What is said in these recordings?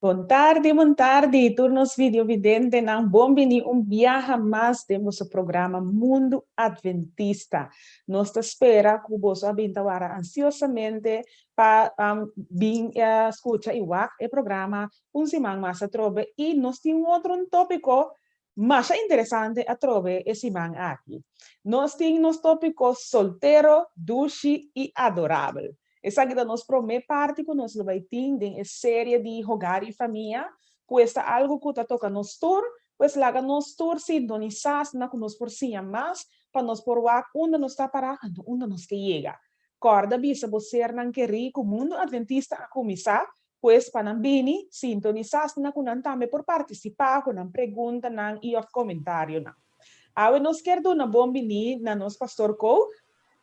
Bon tardi, bon tardi, tur nos videovidentenan. Bon bini un biaha mas den boso programa Mundu Adventista. Nos ta spera ku boso a bin ta wara ansiosamente pa bin skucha i wak e programa un siman mas atrobe. I nos tin un otro un tópiko masha interesante atrobe e siman aki. Nos tin nos tópiko Soltero, Dushi i Adorabel. Esaki ta nos promé parti ku nos lo bai tin den e serie di Hogar i Famia, pues ta algu ku ta toka nos tur, pues laga nos tur sintonisá asina ku nos por siña mas pa nos por wak unda nos ta pará anto unda nos ke yega. Kòrda bisa bo sernan kerí ku Mundu Adventista a kuminsá, pues pa nan bini sintonisá asina ku nan tambe por partisipá ku nan preguntanan i òf komentarionan. Awe nos kier duna bon biní na nos Pastor Kook,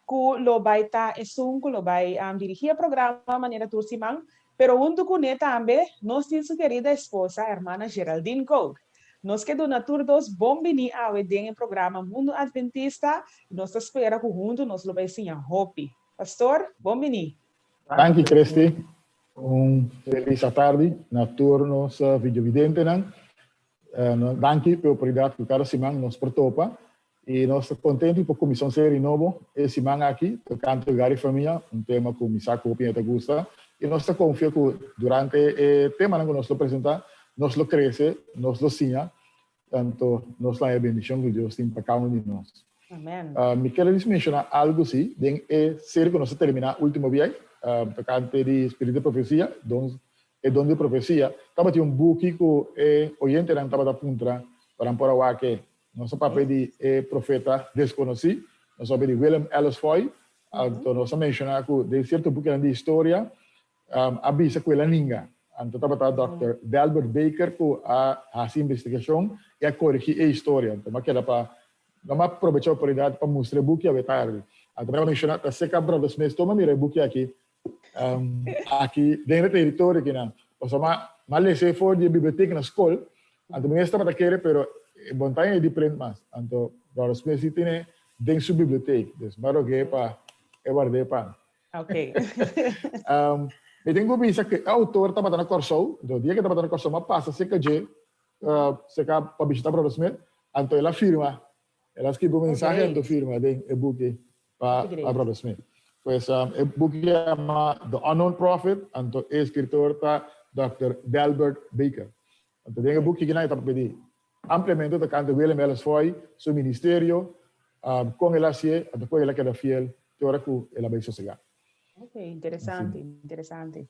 ku lo bai ta esun ku lo bai dirigí e programa manera tur siman, pero huntu kuné tambe nos tin su kerida esposa, hermana Geraldine Kook. Nos ke duna tur dos bon biní awe den e programa Mundu Adventista i nos ta spera ku huntu nos lo bai siña hopi. Pastor, bon biní! Danki Christy. Un felis atardi na tur nos videovidentenan. Danki p'e oportunidat ku kada siman nos por topa i nos ta kontentu por kuminsá un seri nobo e siman aki tokante hogar i famia, un tema ku mi sa ku hopi hende ta gusta i nos ta konfia ku durante e temanan ku nos lo presentá nos lo krese, nos lo siña, tanto nos lo haña e bendishon ku Dios tin pa kada un di nos. Amen. Mi ker a menshoná algu si den e seri ku nos a terminá último biaha tokante di spiritu di profesia, don E don di profesia tabatin un buki ku e oyentenan tabata puntra pa nan por a wak e. Nos a papia di e profeta deskonosí, nos a papia di Willem Ellis Foy, anto nos a menshoná ku den sierto bukinan di historia a bisa ku el a ninga. Anto tabata Dòkter Delbert Baker ku a hasi investigashon i a korigí e historia. Anto mi a keda pa no mi a probechá e oportunidat pa mustra e buki awe tardi. Anto mi a menshoná ta seka Bròder Smith tuma mira e buki aki Aki den e teritorio kinan. Pasobra m'a lesa for di e biblioteka na skol, anto mi mes tabata kere pero e bontaña e di print mas. Anto Brother Smith si tene den su bibliotek, dus m'a rog'é pa e ward'é pa mi. Ok. Mi tin ku bisa ku e outor tabata na Kòrsou, anto dia ku e tabata na Kòrsou m'a pasa serka dje, serka pa bishita Brother Smith, anto el a firma, el a skirbi un mensahe anto firma den e buki. Pa Brother Smith. Pues e buki yama The Unknown Prophet, anto e escritor ta Dòkter Delbert Baker. Anto den e buki kinan e ta papia di ampliamente tocante William Ellis Foy, su ministerio, con el a hacié, anto con el a keda fiel te ora cu el a bay sosega. Ok, interesante, interesante.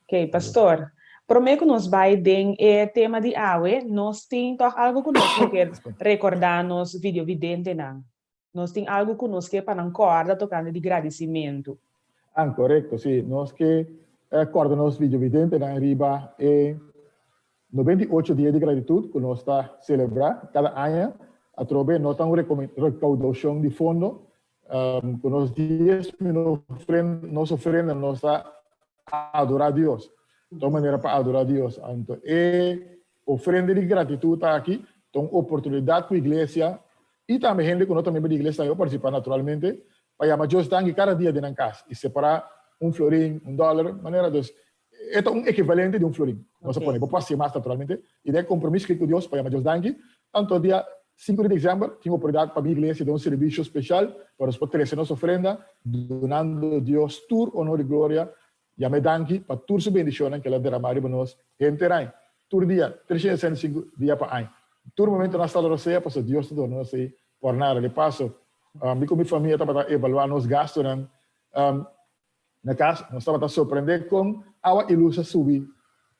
Ok, pastor, promé ku nos bai den e tema di awe, nos tin tòg algu ku nos lo kier rekordá nos videovidentenan. Nos tin algu ku nos ke pa nan kòrda tokante di gradisimentu. An, korekto, sí. Nos ke kòrda nos videovidentenan riba e 98 dia di gratitut ku nos ta selebrá kada aña. Atrobe no ta un rekoudoshon di fondo. Ku nos diesmo i nos ofrenda nos ta adorá Dios. Ta un manera pa adorá Dios. Anto e ofrenda di gratitut aki ta un oportunidat ku iglesia I tambe hende ku no ta miembro di iglesia tambe por partisipá naturalmente pa yama Dios danki kada dia den nan kas i separá un florin, un dòler, manera dus e ta un ekivalente di un florin. Nos a pone, bo por hasié mas naturalmente, i den e kompromiso ku Dios pa yama Dios danki. Anto dia sinku di desèmber tin oportunidat pa bin iglesia den un servisio speshal pa nos por trese nos ofrenda dunando Dios tur onor i gloria. Yam'é danki pa tur su bendishonnan ku el a deramá riba nos henter aña, tur dia, 365 dia pa aña. Tur momento nos ta rosea pasobra Dios ta duna nos ei por nada. De paso, mi ku mi famia tabata evaluá nos gastunan na kas, nos tabata sorprendé kon awa i lus a subi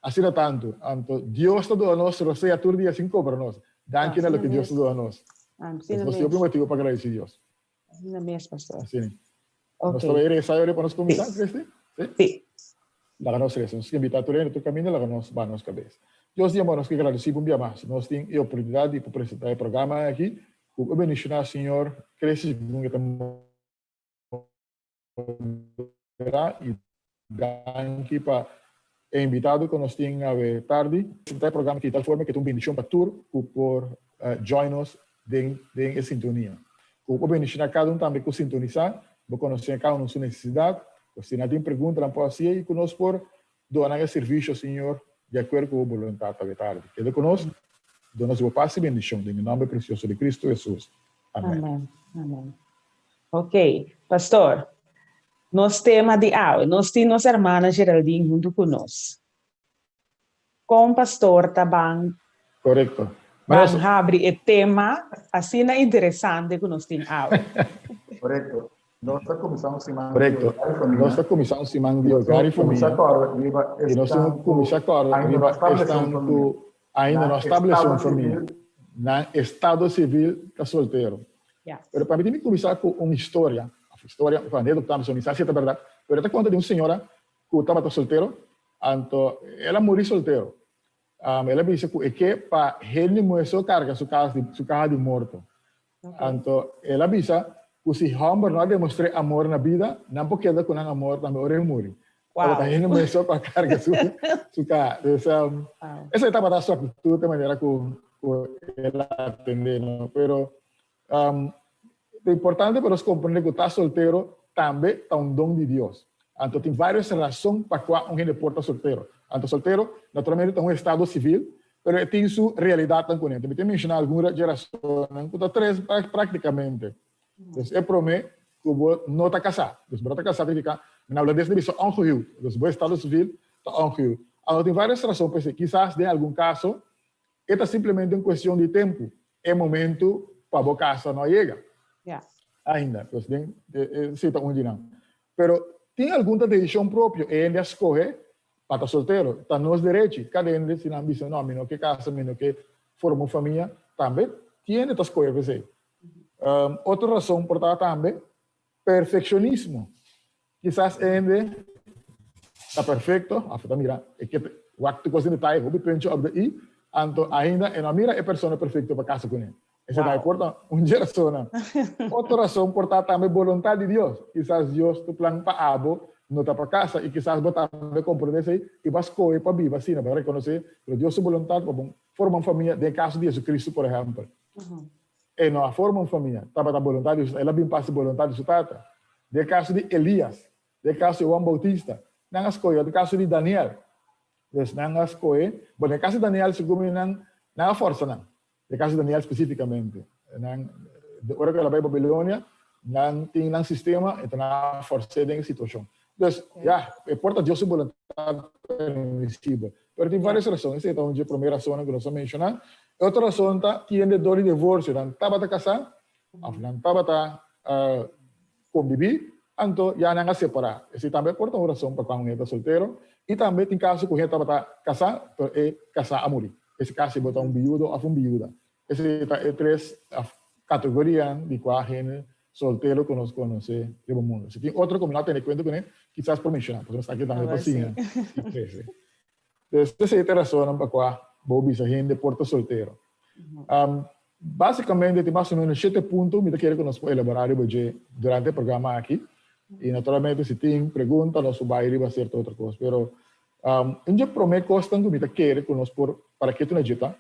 asina tantu. Anto Dios ta duna nos rosea tur dia sin kobra nos. Danki na loke Dios ta duna nos. Nos tin hopi motibu pa gradisí Dios. Asina mes, pastor. Asina. Ok. Nos ta bai resa ahora pa nos kuminsá, Christy? Sí? Sí. Laga nos resa. Nos invitá tur hende tur kaminda, laga nos baha nos kabes. Dios di amor, nos ke gradisí bo un bia mas. Nos tin e oportunidat di por presentá e programa aki ku bo bendishoná, Señor, krese segun e ta moderá i danki pa e invitado ku nos tin awe tardi. Presentá e programa aki di tal forma ku e ta un bendishon pa tur ku por join nos den den e sintonia. Ku bo bendishoná kada un tambe ku sintonisá, bo konosé kada un su nesesidat, ku si nan tin pregunta nan por hasié i ku nos por duna nan e servisio, Señor. Di akuerdo ku bo boluntat awe tardi. Keda ku nos, duna nos bo pas i bendishon den e nòmber presioso di Kristu Hesus. Amèn. Amèn. Amèn. Ok, pastor, nos tema di awe, nos tin nos hermana Geraldine huntu ku nos. Kon pastor ta ban Korekto. ban habri e tema asina interesante ku nos tin awe? Korekto. Nos ta kuminsá un siman di Korekto. hogar i famia. Nos ta kuminsá un siman di I nos hogar i tin kuminsá famia. kòrda riba I nos tin esnan ku ku kuminsá kòrda ainda no riba stablesé un esnan famia. ku ainda Nan no a stablesé estado un famia. sivil. Nan estado sivil ta soltero. Ya. Pero pa mi tin mi kuminsá ku un historia, òf historia, òf anékdota, mi sa si ta bèrdat, pero e ta konta di un señora ku tabata soltero, anto el a muri soltero. El a bisa ku e ke pa hende muhé so karga su kas di su kaha di morto. Anto el a bisa ku si hòmber no a demostr'é amor na bida, nan por keda ku nan amor tambe ora e muri. Tabata hende muhé so ku a karga su su kaha. Dus esei tabata su aktitut, e manera ku ku el a atendé, no. Pero ta importante pa nos komprendé ku ta soltero tambe ta un don di Dios. Anto tin vários rason pa kua un hende por ta soltero. Anto soltero naturalmente ta un estado sivil, pero e tin su realidatnan kuné. Anto mi ta menshoná algun dje rasonnan ku ta tres práktikamente. Dus e promé, ku bo no ta kasá. Dus bo no ta kasá ta nifiká, mi na hulandes ta bisa ongehuwd. Dus bo estado sivil ta ongehuwd. Anto tin vários rason pa esei. Kisas den algun kaso e ta simplemente un kuestion di tempu. E momentu pa bo kasa no a yega ainda. Dus den esei ta un di nan. Pero tin algun ta desishon propio, e hende a skohe pa ta soltero. Ta nos derechi. Kada hende si nan bisa no, mi no ke kasa, mi no ke forma un famia, tambe tin hende ta skohe pa esei. Otro rason por ta tambe perfekshonismo. Kisas e hende ta perfekto, òf ta mira e ke wak tur kos den detaye, hopi puntje op de i, anto ainda e no a mira e persona perfekto pa kasa kuné. Esei ta por ta un dje rasonnan. Otro rason por ta tambe boluntat di Dios. Kisas Dios tu plan pa abo no ta pa kasa i kisas bo tambe komprondé esei i bo a skohe pa biba asina, bo a rekonosé ku Dios su boluntat pa bo forma un famia, den e kaso di Jesucristo por ehèmpel. E no a forma un famia, tabata boluntat di su, el a bin pa hasi boluntat di su tata. Den e kaso di Elias, den e kaso di Juan Bautista, nan a skohe, den e kaso di Daniel, pues nan a skohe, bon den e kaso di Daniel segun mi nan nan a forsa nan, Den e kaso di Daniel spesífikamente, nan, ora ku el a bai Babilonia, nan tin nan sistema, e ta nan a fors'é den e situashon. Dus, ya, e por ta Dios su boluntat permisibel. Pero tin vários rason. Esei ta un dje promé rasonnan ku nos a menshoná. E otro rason ta tiende dor di divorsio. Nan tabata kasá, òf nan tabata kombibí, anto ya nan a separá. Esei tambe por ta un rason pa kua un hende ta soltero. I tambe tin kaso ku hende tabata kasá, pero e kasá a muri. Ese kaso bo ta un biudo òf un biuda. Esei ta e tres kategorianan di kua hende soltero ku nos konosé riba mundu. Si tin otro ku mi no a tene kuenta kuné, kisas por menshoná, pasobra esaki tambe por siña i krese. Pues esei ta e rasonnan pa kua bo bisa hende por ta soltero. Básikamente tin mas o ménos shete punto mi ta kere ku nos por elaborá riba dje durante e programa aki. I naturalmente si tin pregunta nos por bai riba sierto otro kos. Pero un dje promé kosnan ku mi ta kere ku nos por para ketu na dje ta,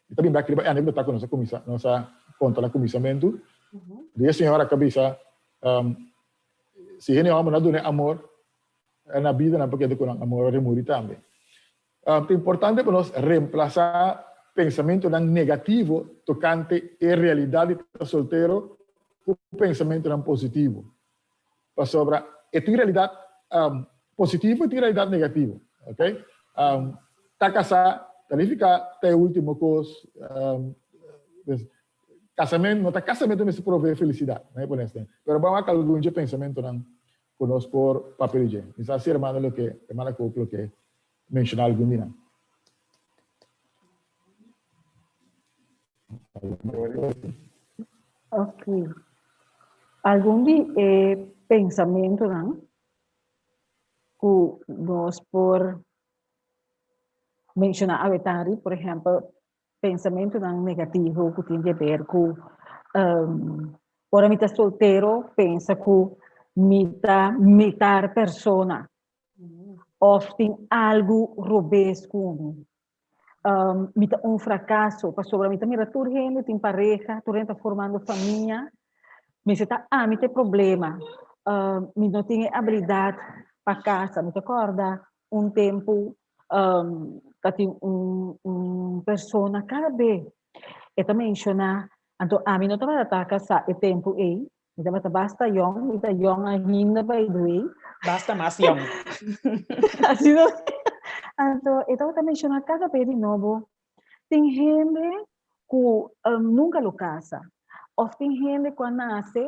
mi ta bin bèk riba e anékdota ku nos a kuminsá, nos a konta na kuminsamentu, di e señora ku a bisa si hende hòmber no a duna e amor na bida nan por keda ku nan amor ora e muri tambe. Ta importante pa nos remplasá pensamentunan negativo tokante e realidat di ta soltero ku pensamentunan positivo. Pasobra e tin realidat positivo i tin realidat negativo. Okay? Ta kasá ta nifiká ta e último kos. Kasamentu, no ta kasamentu mester provee felisidat, no e pone asina. Pero bo a wak algun dje pensamentunan ku nos por papia di dje. Mi sa si hermano lo ke, hermana Cook lo ke menshoná algun di nan. Ok. Algun di e pensamentunan ku nos por menshoná awe tardi, por ehèmpel, pensamentunan negativo ku tin di haber ku ora mi ta soltero pensa ku mi ta mitar persona òf tin algu robes ku mi. Mi ta un frakaso pasobra mi ta mira tur hende tin pareha, tur hende ta formando famia, mester ta ami ta e problema, mi no tin e abilidat pa kasa. Mi ta kòrda un tempu. Ta tin un un persona kada be e ta menshoná, anto ami no tabata ta kasá e tempu ei, mi tabata basta yòn, mi ta yòn ainda by the way. Basta mas yòn. Asina, anto e tabata menshoná kada be di nobo, tin hende ku nunka lo kasa òf tin hende ku a nase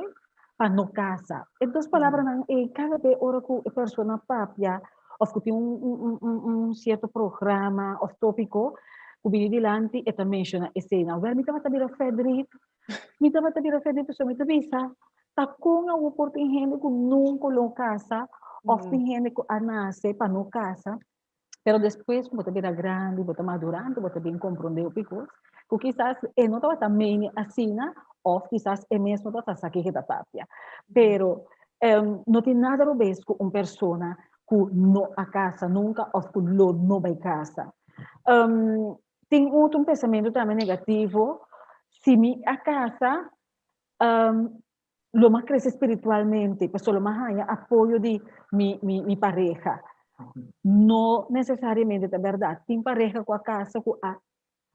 pa no kasa. E dos palabranan ei kada be ora ku e persona papia òf ku tin un sierto programa òf tópiko ku bini dilanti e ta menshoná eseinan. Wèl mi tabata bira fèdrit, mi tabata bira fèdrit pasobra mi ta bisa ta kon awor por tin hende ku nunka lo kasa òf tin hende ku a nase pa no kasa. Pero despues ku bo ta bira grandi, bo ta madurando, bo ta bin komprondé hopi kos, ku kisas e no tabata meni asina, òf kisas e mes no tabata sa kiko e ta papia. Pero no tin nada robes ku un persona ku no a kasa nunka òf ku lo no bai kasa. Tin otro un pensamentu tambe negativo, si mi a kasa, lo mas crece spiritualmente, pasobra lo mas haña apoyo di mi, mi, mi pareha. No necesariamente ta berdad. Tin pareha cu a casa cu a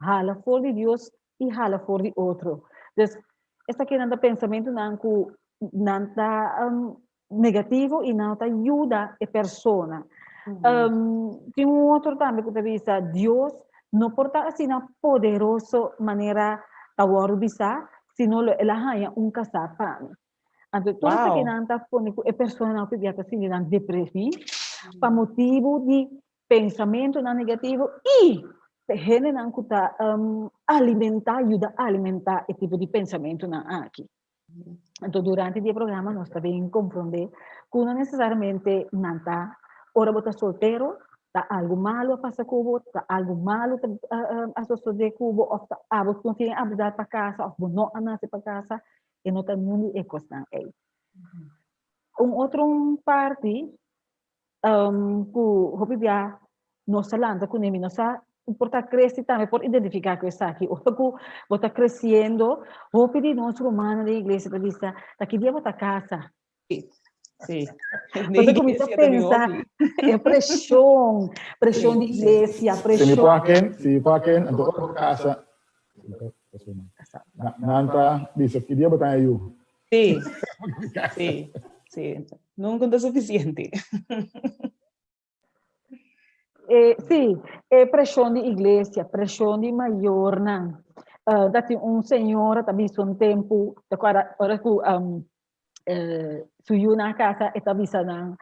hala for di Dios y hala for di otro. Dus, esakinan ta pensamentonan cu nan ta um, negativo y nan no ta yuda e persona. Um, tin un otro tambe cu ta bisa, Dios no por ta asina poderoso manera ta wordo bisa, sino lo el a haña un kasá pa mi. Anto tur esakinan ta pone ku e personanan ku ya ta sinti nan deprimí pa motibu di pensamentunan negativo i hendenan ku ta alimentá, yuda alimentá e tipo di pensamentunan aki. Anto durante di e programa nos ta bin komprondé ku no nesesariamente nan ta ora bo ta soltero ta algu malu a pasa ku bo, ta algu malu ta a sosodé ku bo òf ta abo no tin e abilidat pa kasa òf bo no a nase pa kasa, e no ta niun di e kosnan ei. Un otro parti ku hopi bia nos ta lanta kuné, mi no sa por ta kresi tambe por identifiká ku esaki, ora ku bo ta kresiendo hopi di nos rumannan den iglesia ta bisa ta ki dia bo ta kasa? Sí, sí. Bo ta kuminsá pensa e preshon, preshon di iglesia, preshon. Si mi por a ken, si mi por a ken, anto ora bo kasa, nan ta bisa ki dia bo ta haña yu. Sí, sí, sí. Nunca ta sufisiente. Eh, sí, e preshon di iglesia, preshon di mayornan. Uh, dat tin un señora ta bisa un tempu, ta ora, ora ku um, eh, su yu na casa, e ta bisa nan,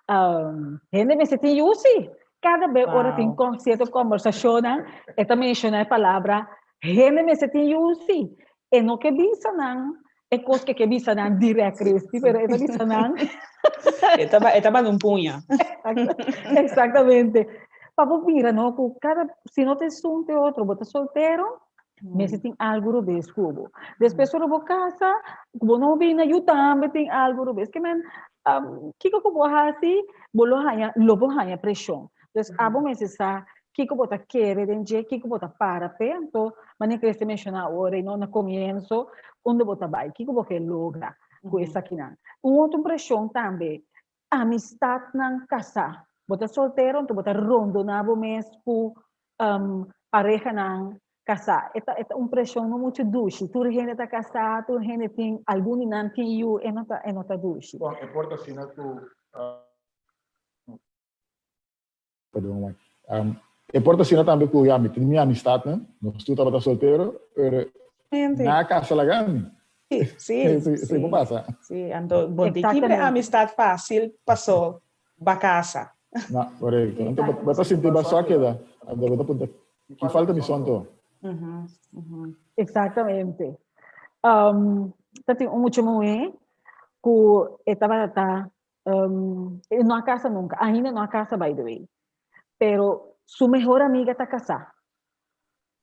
um, hende mester tin yu sí. Cada vez ora tin con, cierto conversacionnan, e ta menciona e palabra, hende mester tin yu sí. E no ke bisa nan, E kos ke ke bisa nan direct Christy, pero e ta bisa nan. E taba, e taba un puña. Exactamente. Pa bo mira, no, ku cada, si no te esun te otro, bo ta soltero, mester tin algo robes ku bo. Despues ora bo casa, ku bo no bina yu tambe tin algo robes. Ke men, um, kiko ku bo hasi, bo lo haña, lo bo haña preshon. Dus abo mester sa kiko bo ta kere den dje, kiko bo ta para p'e, anto manera Christy menshoná awor ei no na komienso, unda bo ta bai, kiko bo ke logra ku esakinan. Un otro preshon tambe, amistatnan kasá. Bo ta soltero anto bo ta rondoná bo mes ku parehanan kasá. E ta e ta un preshon no muchu dushi. Tur hende ta kasá, tur hende tin, algun di nan tin yu, e no ta e no ta dushi. Bon, e por ta asina ku Perdon, Mike. Um, e por ta asina tambe ku ya, mi tin mi amistadnan, nos tur tabata soltero, pero na casa laga mi. Sí, sí. Sí, sí, por pasa. Sí, anto bon di kibre amistad fácil pasó ba casa. Na, correcto. Anto bo ta sinti ba so keda, anto bo ta punta, ki falta mi son to? Exactamente. Um, ta tin un mucha muhé ku e tabata Um, e no a casa nunca, ainda no a casa by the way. Pero su mejor amiga ta casá.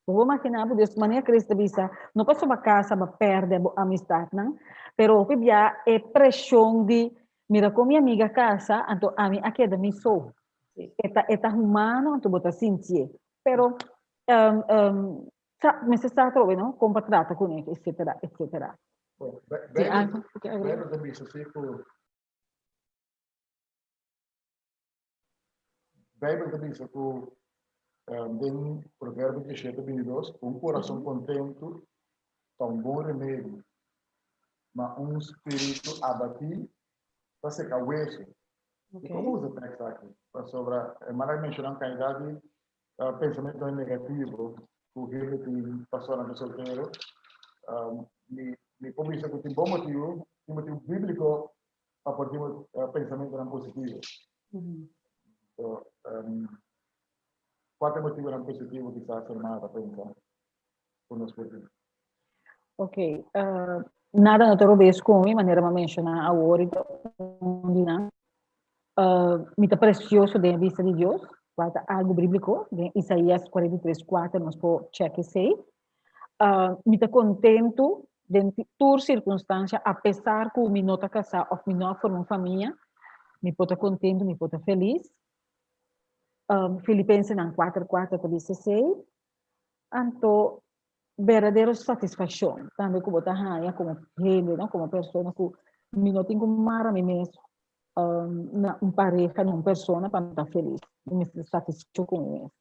Bo imaginá bo, Dios, manera Cristo bisa, no paso ba casa ba perde bo amistadnan, pero hopi bia e presión di mira con mi amiga casa, anto ami a keda mi so. E ta, e ta humano, anto bo ta sintié. Pero um, um, sa, mester sa atrobe, no? Kon pa trata kuné, etcétera, etcétera. Bon, Bijbel, Bijbel ta bisa si ku Bijbel ta bisa ku Den Proverbio 17, 22, un kurason kontentu ta un bon remedi, ma un spiritu abatí ta seka wesu. I kon usa e tekst aki? Pasobra e mara a menshoná un kantidat di pensamentunan negativo ku hende tin pasobra nan ta soltero. Mi mi por bisa ku tin bon motibu, tin motibu bíbliko pa por tin pensamentunan positivo. So, kua ta e motibunan positivo kisas hermana ta pensa ku nos por tin? Ok, nada no ta robes ku mi, manera mi a menshoná awor i ta un di nan. Mi ta presioso den e bista di Dios, kual ta algu bíbliko, den Isaías 43, 4 nos por chèk esei. Mi ta kontentu den tur sirkunstansia, apesar ku mi no ta kasá òf mi no a forma un famia, mi por ta kontentu, mi por ta felis. Filipensenan 4, 4 ta bisa esei. Anto berdadero satisfakshon tambe ku bo ta haña komo hende, no, komo persona ku mi no tin ku mara mi mes na un pareha, na un persona pa mi ta felis. Mi mester satisfecho ku mi mes.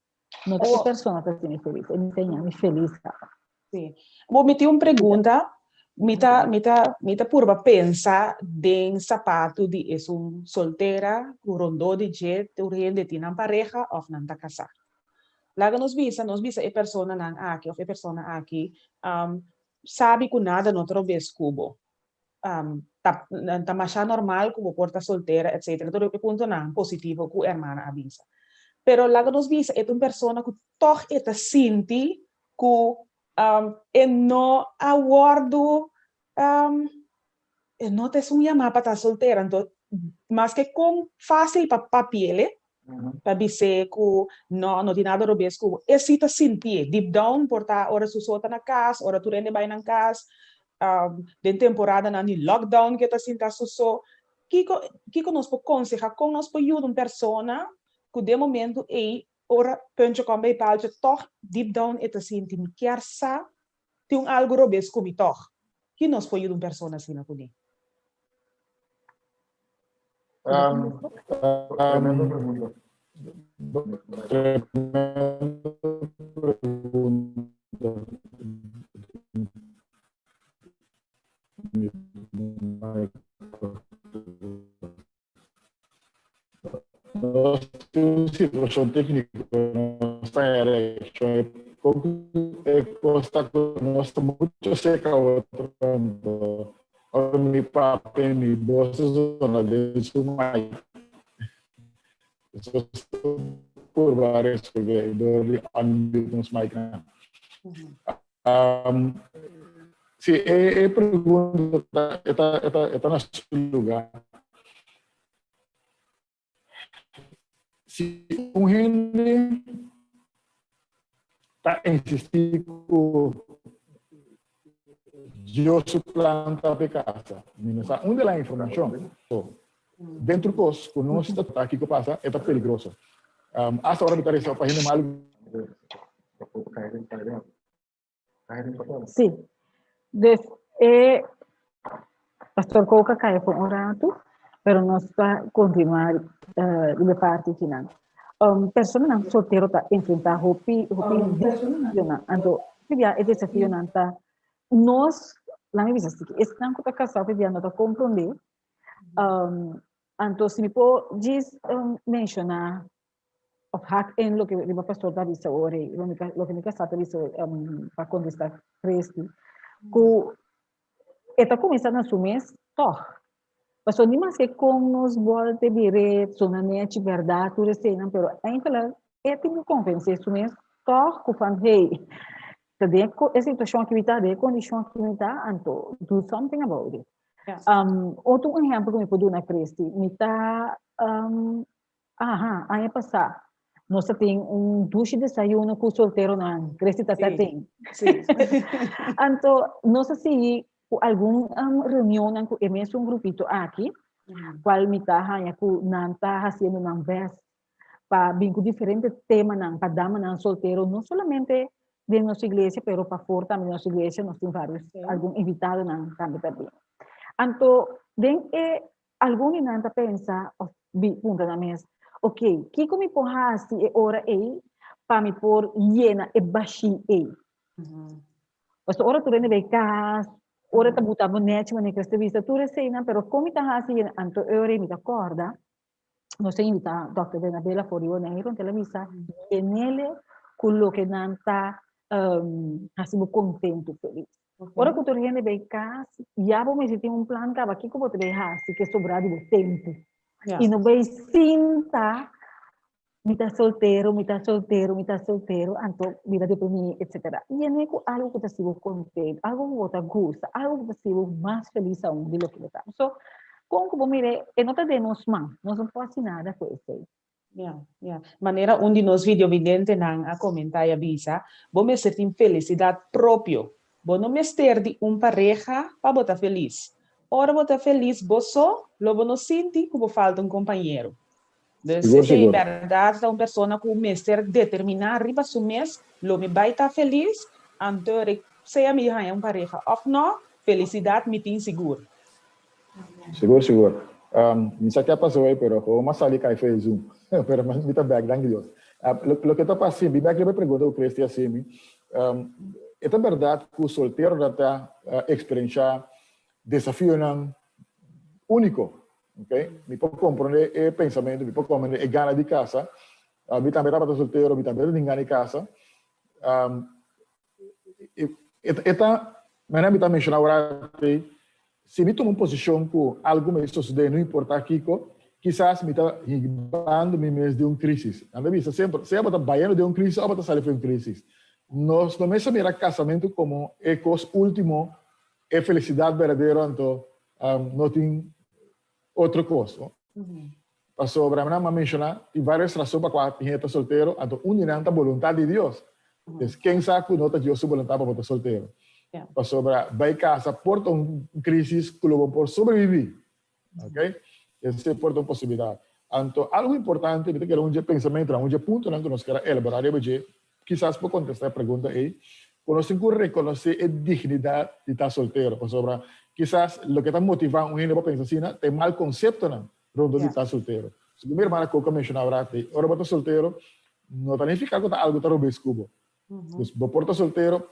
No ta e persona ta hasi mi felis, e mester haña mi felis kaba. Sí. Bo, mi tin un pregunta. Mi ta, mi ta, mi ta purba pensa den sapatu di esun soltera ku rondó di dje tur hende tin nan pareha òf nan ta kasá. Laga nos bisa, nos bisa e personanan aki òf e persona aki, sabi ku nada no ta robes ku bo. Ta, ta masha normal ku bo por ta soltera, etcetera. Tur e puntonan positivo ku hermana a bisa. Pero laga nos bisa e ta un persona ku tòg e ta sinti ku e no a wòrdu, e no ta esun yamá pa ta soltera. Anto, maske kon fásil pa papi'el, pa bis'é ku no, no tin nada robes ku bo. E si ta sintié, deep down, por ta ora su so ta na kas, ora tur hende bai nan kas, den temporadanan di lockdown ku e ta sinta su so. Kiko, kiko nos por konsehá, kon nos por yuda un persona ku den momentu ei, ora puntje kom bij paaltje, tòg deep down e ta sinti, mi kier sa tin un algu robes ku mi tòg. Ki nos por yuda un persona asina kuné? Tremendo pregunta. Tremendo pregunta. Nos tin un situacion técnico, nos ta en erección, e cos ta cu nos ta mucho cerca otro, anto ora mi papia mi voz ta zona den su mic. Nos ta purba resolve door di unmute nos micnan. Sí, e, e pregunta ta, ta, ta, ta na su lugar. Si un hende ta insistí ku Dios su plan ta pe casa, mi no sa unda la informashon. So, dentro kos ku nos ta ta kiko pasa, e ta peligroso. Hasta ora mi ta resa pa hende malu. Sí. Dus e Pastor Coca cai por un rato, pero nos ta continuar riba e parti kinan. Um, personanan soltero ta enfrenta hopi hopi desafionan. Anto, hopi bia e desafionan ta nos, laat mi bisa así, esnan ku ta kasá hopi bia no ta komprondé. Um, anto si mi por djis um, menshoná of hak in loke riba pastor ta bisa ora ei, loke mi kasá ta bisa um, pa kontestá Christy, ku e ta kuminsá na su mes tòg. Pasobra ni maske kon nos bòlte bir'é, sona nechi, bèrdat, tur eseinan, pero eindelijk e tin ku konvensé su mes tòg ku van hey, ta den e situashon aki mi ta, den e kondishon aki mi ta, anto do something about it. Um, otro un ehèmpel ku mi por duna Christy, mi ta um, Aha, aña pasá nos ta tin un dushi desayuno ku solteronan. Christy ta sa tin. Sí. Anto nos a sigui ku algun um, reunionnan ku e mesun grupito aki, kual mi ta haña ku nan ta hasiendo nan best pa bin ku diferente temanan pa damanan soltero, no solamente den nos iglesia, pero pafor tambe den nos iglesia nos tin varios, algun invitadonan tambe ta bin. Anto den e Algun di nan ta pensa òf bi puntra nan mes, Oke, kiko mi por hasi e ora ei pa mi por yena e bashí ei. Pasobra ora tur hende bai kas, ora ta buta bo nèchi manera ku ta bisa tur eseinan, pero kon mi ta hasi yena? Anto e ora ei mi ta kòrda, nos a invitá dòkter Bernabela for di Boneiru, anto el a bisa yenele ku loke nan ta hasi bo kontentu, felis. Ora ku tur hende bai kas, ya bo mester tin un plan kaba kiko bo ta bai hasi ku e sobrá di bo tempu. I no bai sinta Mi ta soltero, mi ta soltero, mi ta soltero, anto mi ta deprimí, etcetera. Yene ku algu ku ta hasi bo kontentu, algu ku bo ta gusta, algu ku ta hasi bo mas felis aun di loke bo ta. So, kon ku bo mira e no ta den nos man, nos no por hasi nada ku esei. Ya, ya. Manera un di nos videovidentenan a komentá i a bisa, bo mester tin felisidat propio. Bo no mester di un pareha pa bo ta felis. Ora bo ta felis bo so, lo bo no sinti ku bo falta un kompañero. Dus Sigur, esei sigur. bèrdat ta un persona ku mester determiná riba su mes, lo mi bai ta felis, anto ri sea mi haña un pareha òf nò, felisidat mi tin sigur. Sigur, sigur. Mi sa ke a pasa hoy, pero gewoon m'a sali kai for e Zoom. Pero mi ta bèk, danki Dios. Loke ta pasa, mi bèk riba e pregunta ku Christy a hasi mi. E ta bèrdat ku solteronan ta eksperenshá desafionan úniko. Ok, mi por comprende e pensamentu, mi por comprende e gana di casa. Mi tambe tabata soltero, mi tambe tin gana di casa. E ta, manera mi ta menciona awor aki, si mi tuma un posicion cu algo me sosode, no importa kico, kisas mi ta hibando mi mes den un crisis. Nan ta bisa semper, sea bo ta bayendo den un crisis of bo ta sali for un crisis. Nos no mester mira casamento como e cos ultimo, e felicidad berdadero, anto no tin otro cos. No? Pasobra nan a menciona, tin varios razon pa cua tin hende ta soltero, anto un di nan ta boluntad di Dios. Entonces, ken sa cu no ta Dios su boluntad pa bo ta soltero? Pasobra bay casa por ta un crisis cu lo bo por sobrevivi. Ok? Esey por ta un posibilidad. Anto, algo importante, mi ta kere un dje pensamentonan, un dje puntonan cu nos kier a elabora riba dje, kisas por contesta e pregunta ey, cu nos tin cu reconoce e dignidad di ta soltero, pasobra kisas loke ta motiva un hende pa pensa asina ta e mal conceptonan rondó di ta soltero. Segun mi hermana Coco a menciona awor aki, ora bo ta soltero, no ta nifica cu ta algo ta robes cu bo. Dus bo por ta soltero,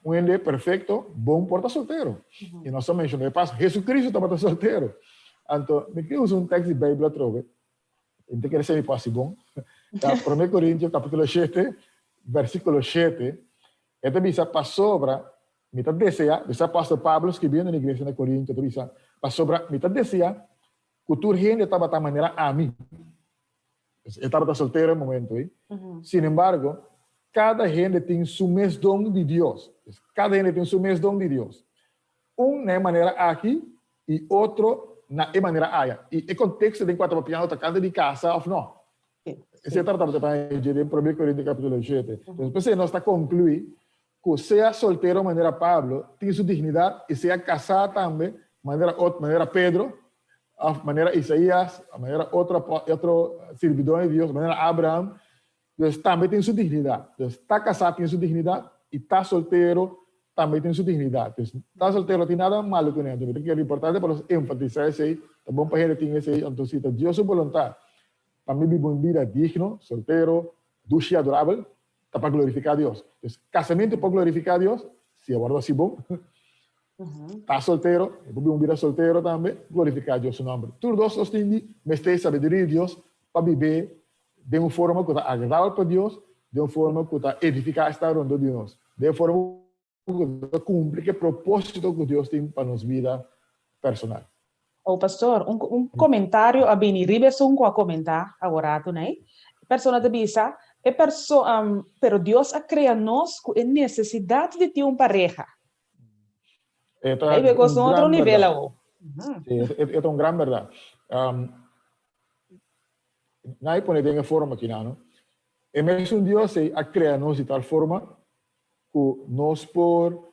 un hende perfecto, bon por ta soltero. Y nos a menciona e pas, Jesucristo tabata soltero. Anto, mi ke usa un tekst di Bijbel atrobe, mi ta kere semi pasi bon. Ta Prome Corintio capítulo 7, versículo 7, e ta bisa pasobra mi ta desea, bisa apóstol Pablo scribiendo na iglesia na Corinto, ta bisa, pasobra mi ta desea cu tur hende tabata manera ami. E tabata soltero e momento ei. Sin embargo, cada hende tin su mes don di Dios. Cada hende tin su mes don di Dios. Un na e manera aki y otro na e manera aya. Y e contexto den cua ta papiando ta canta di casa of no. Esei ta tabata papiando den Prome Corinto capítulo 7. Entonces, p'esei nos ta conclui cu sea soltero manera Pablo tin su dignidad y sea casá tambe manera manera Pedro of manera Isaías, of manera otro otro sirbidor di Dios, manera Abraham, dus tambe tin su dignidad. Dus ta casá tin su dignidad y ta soltero tambe tin su dignidad. Dus ta soltero tin nada malo cu ne. Anto mi ta kere importante pa nos enfatisa esey, ta bon pa hende tin esey, anto si ta Dios su boluntad pa mi biba un bida digno, soltero, dushi y adorabel, ta pa glorifica Dios. Dus casamentu por glorifica Dios, si e wordo haci bon. Ta soltero, e por biba un bida soltero tambe, glorifica Dios su nomber. Tur dos nos tin di mester e sabiduria di Dios pa bibe den un forma cu ta agradabel pa Dios, den un forma cu ta edifica esnan rondó di nos, den un forma cu ta cumpli cu e proposito cu Dios tin pa nos bida personal. Oh pastor, un un comentario a bini riba esun cu a comenta aworato nei. E persona ta bisa, e perso pero Dios a crea nos cu e necesidad di tin un pareha. E ta Ahí un un otro gran nivel berdad. awo. Sí, e ta un gran berdad. Nai pone den e forma aki nan, no? E mesun Dios ei a crea nos di tal forma cu nos por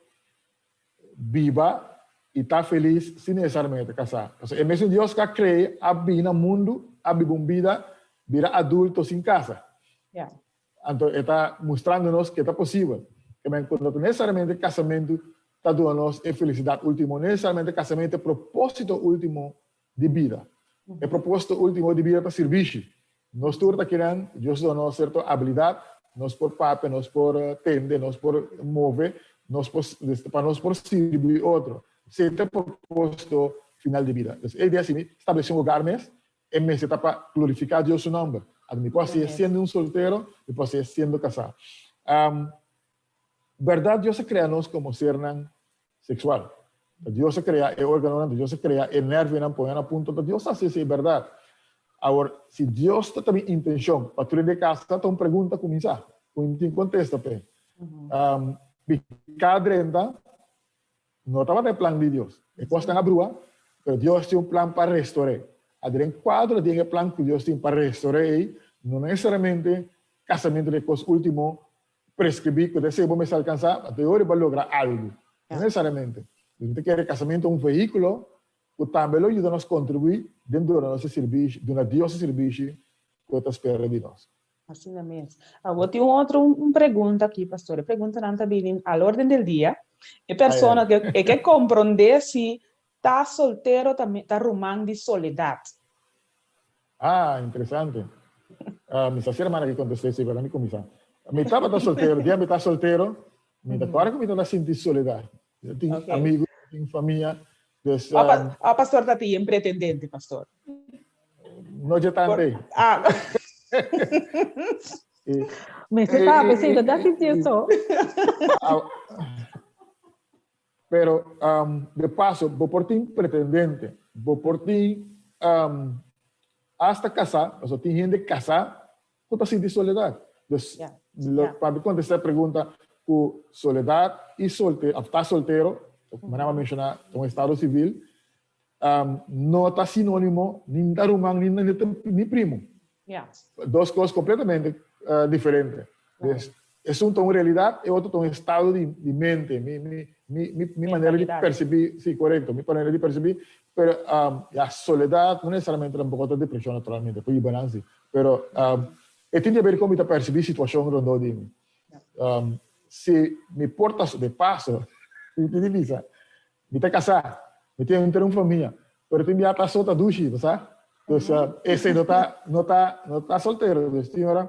biba i ta felis sin nesesariamente kasá. Pasobra e mesun Dios ku a krea a bini na mundu, a biba un bida, bira adulto sin kasa. Anto e ta mustrando nos ke ta posibel. Ke men ku no ta nesesariamente kasamentu ta duna nos e felisidat ultimo, no nesesariamente kasamentu ta e proposito ultimo di bida. E proposito ultimo di bida ta sirbishi. Nos tur ta kinan, Dios duna nos sierto abilidat, nos por papia, nos por tende, nos por move, nos por, pa nos por sirbi otro. Esei ta e propósito final di bida. Entonces, e idea si mi establece un hogar mes, e mester ta pa glorifiká Dios su nòmber. Anto mi por hasié siendo un soltero, mi por hasié siendo kasá. Bèrdat Dios a krea nos komo sernan seksual. Dios a krea e órganonan, Dios a krea e nèrvionan, pone nan na punto, ta Dios a hasi esei, bèrdat. Awor, si Dios ta ta mi intenshon pa tur hende kasa, ta un pregunta kuminsá, ku mi tin kontesta p'e. Piká drenta no tabata e plan di Dios. E kosnan a brua, pero Dios tin un plan pa restor'é. Adren kuadro den e plan ku Dios tin pa restor'é ei, no nesesariamente kasamentu ta e kos último preskribí ku ta esei bo mester alkansá, pa te ora bo a logra algu. No nesesariamente. Mi ta kere kasamentu ta un vehíkulo ku tambe lo yuda nos kontribuí den duna nos e sirbishi, duna Dios e sirbishi ku e ta spera di nos. Asina mes. Awor tin un otro un pregunta aki, pastor. E preguntanan ta bini al orden del dia. E persona ke e ke komprondé si ta soltero ta ta ruman di soledat. Ah, interesante. Mi sa si hermana ke kontest'é esei, pero mi kuminsá. Mi tabata soltero, dia mi ta soltero, mi ta kòrda ku mi tabata sinti soledat. Mi tin amigu, mi tin famia. Dus, Oh, pastor ta tin pretendente, pastor. No dje tantu ei. Ah. Mester papia, sí, no ta sinti eso. Pero, de paso, bo por tin pretendente, bo por tin hasta casá, pasobra tin hende casá ku ta sinti soledat. Dus, pa mi kontestá e pregunta ku soledat i soltero, òf ta soltero, manera mi a menshoná, ta un estado sivil, no ta sinónimo ni ta ruman ni primo. Dos kos kompletamente diferente. Dus, esun ta un realidat, e otro ta un estado di mente, mi manera di persibí, si, korekto, mi manera di persibí, pero ya, soledat no nesesariamente tampoco ta depreshon naturalmente, por yuba nan si, pero e tin di haber kon mi ta persibí situashon rondó di mi. Si mi por ta, de paso, mi tin di bisa, Mi ta kasá, mi tin henter un famia, pero tin bia ta so ta dushi, bo sa? Dus esei no ta, no ta, no ta soltero. Dus tin ora,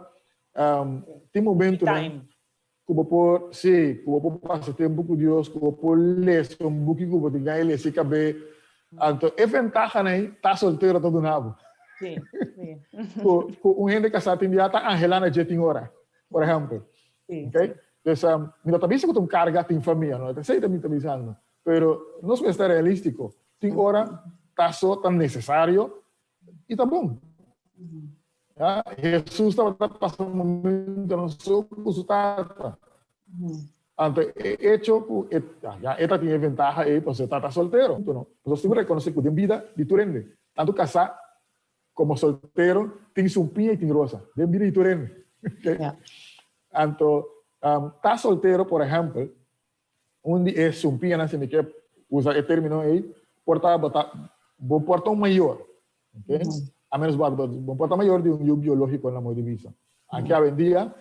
tin momentunan ku bo por, sí, ku bo por pasa tempu ku Dios, ku bo por lesa un buki ku bo tin gana di lesa i kab'é. Anto e ventahanan ei ta soltero ta duna bo. Ku, ku un hende kasá tin bia ta anhelá na dje tin ora, por ehèmpel. Ok? Dus mi no ta bisa ku ta un karga tin famia, no ta esei ta mi ta bisando. Pero nos mester ta realístiko. Tin ora ta so ta nesesario i ta bon. Ya, Hesus tabata pasa momentonan so ku su tata. Anto e echo ku e, ya, e ta tin e ventaha ei pasobra e tata soltero. Nos tin ku rekonosé ku den bida di tur hende, tantu kasá Como soltero tin sumpiña y tin rosa. Den bida di tur hende. Okay? Ja. Anto, ta soltero, por ehempel, un di e sumpiñanan, si mi ke usa e término ei, por ta bo ta, bo por ta un mayor. Okay? A menos bo, bo por ta mayor di un yu biológico na modo di bisa. Anke awendia,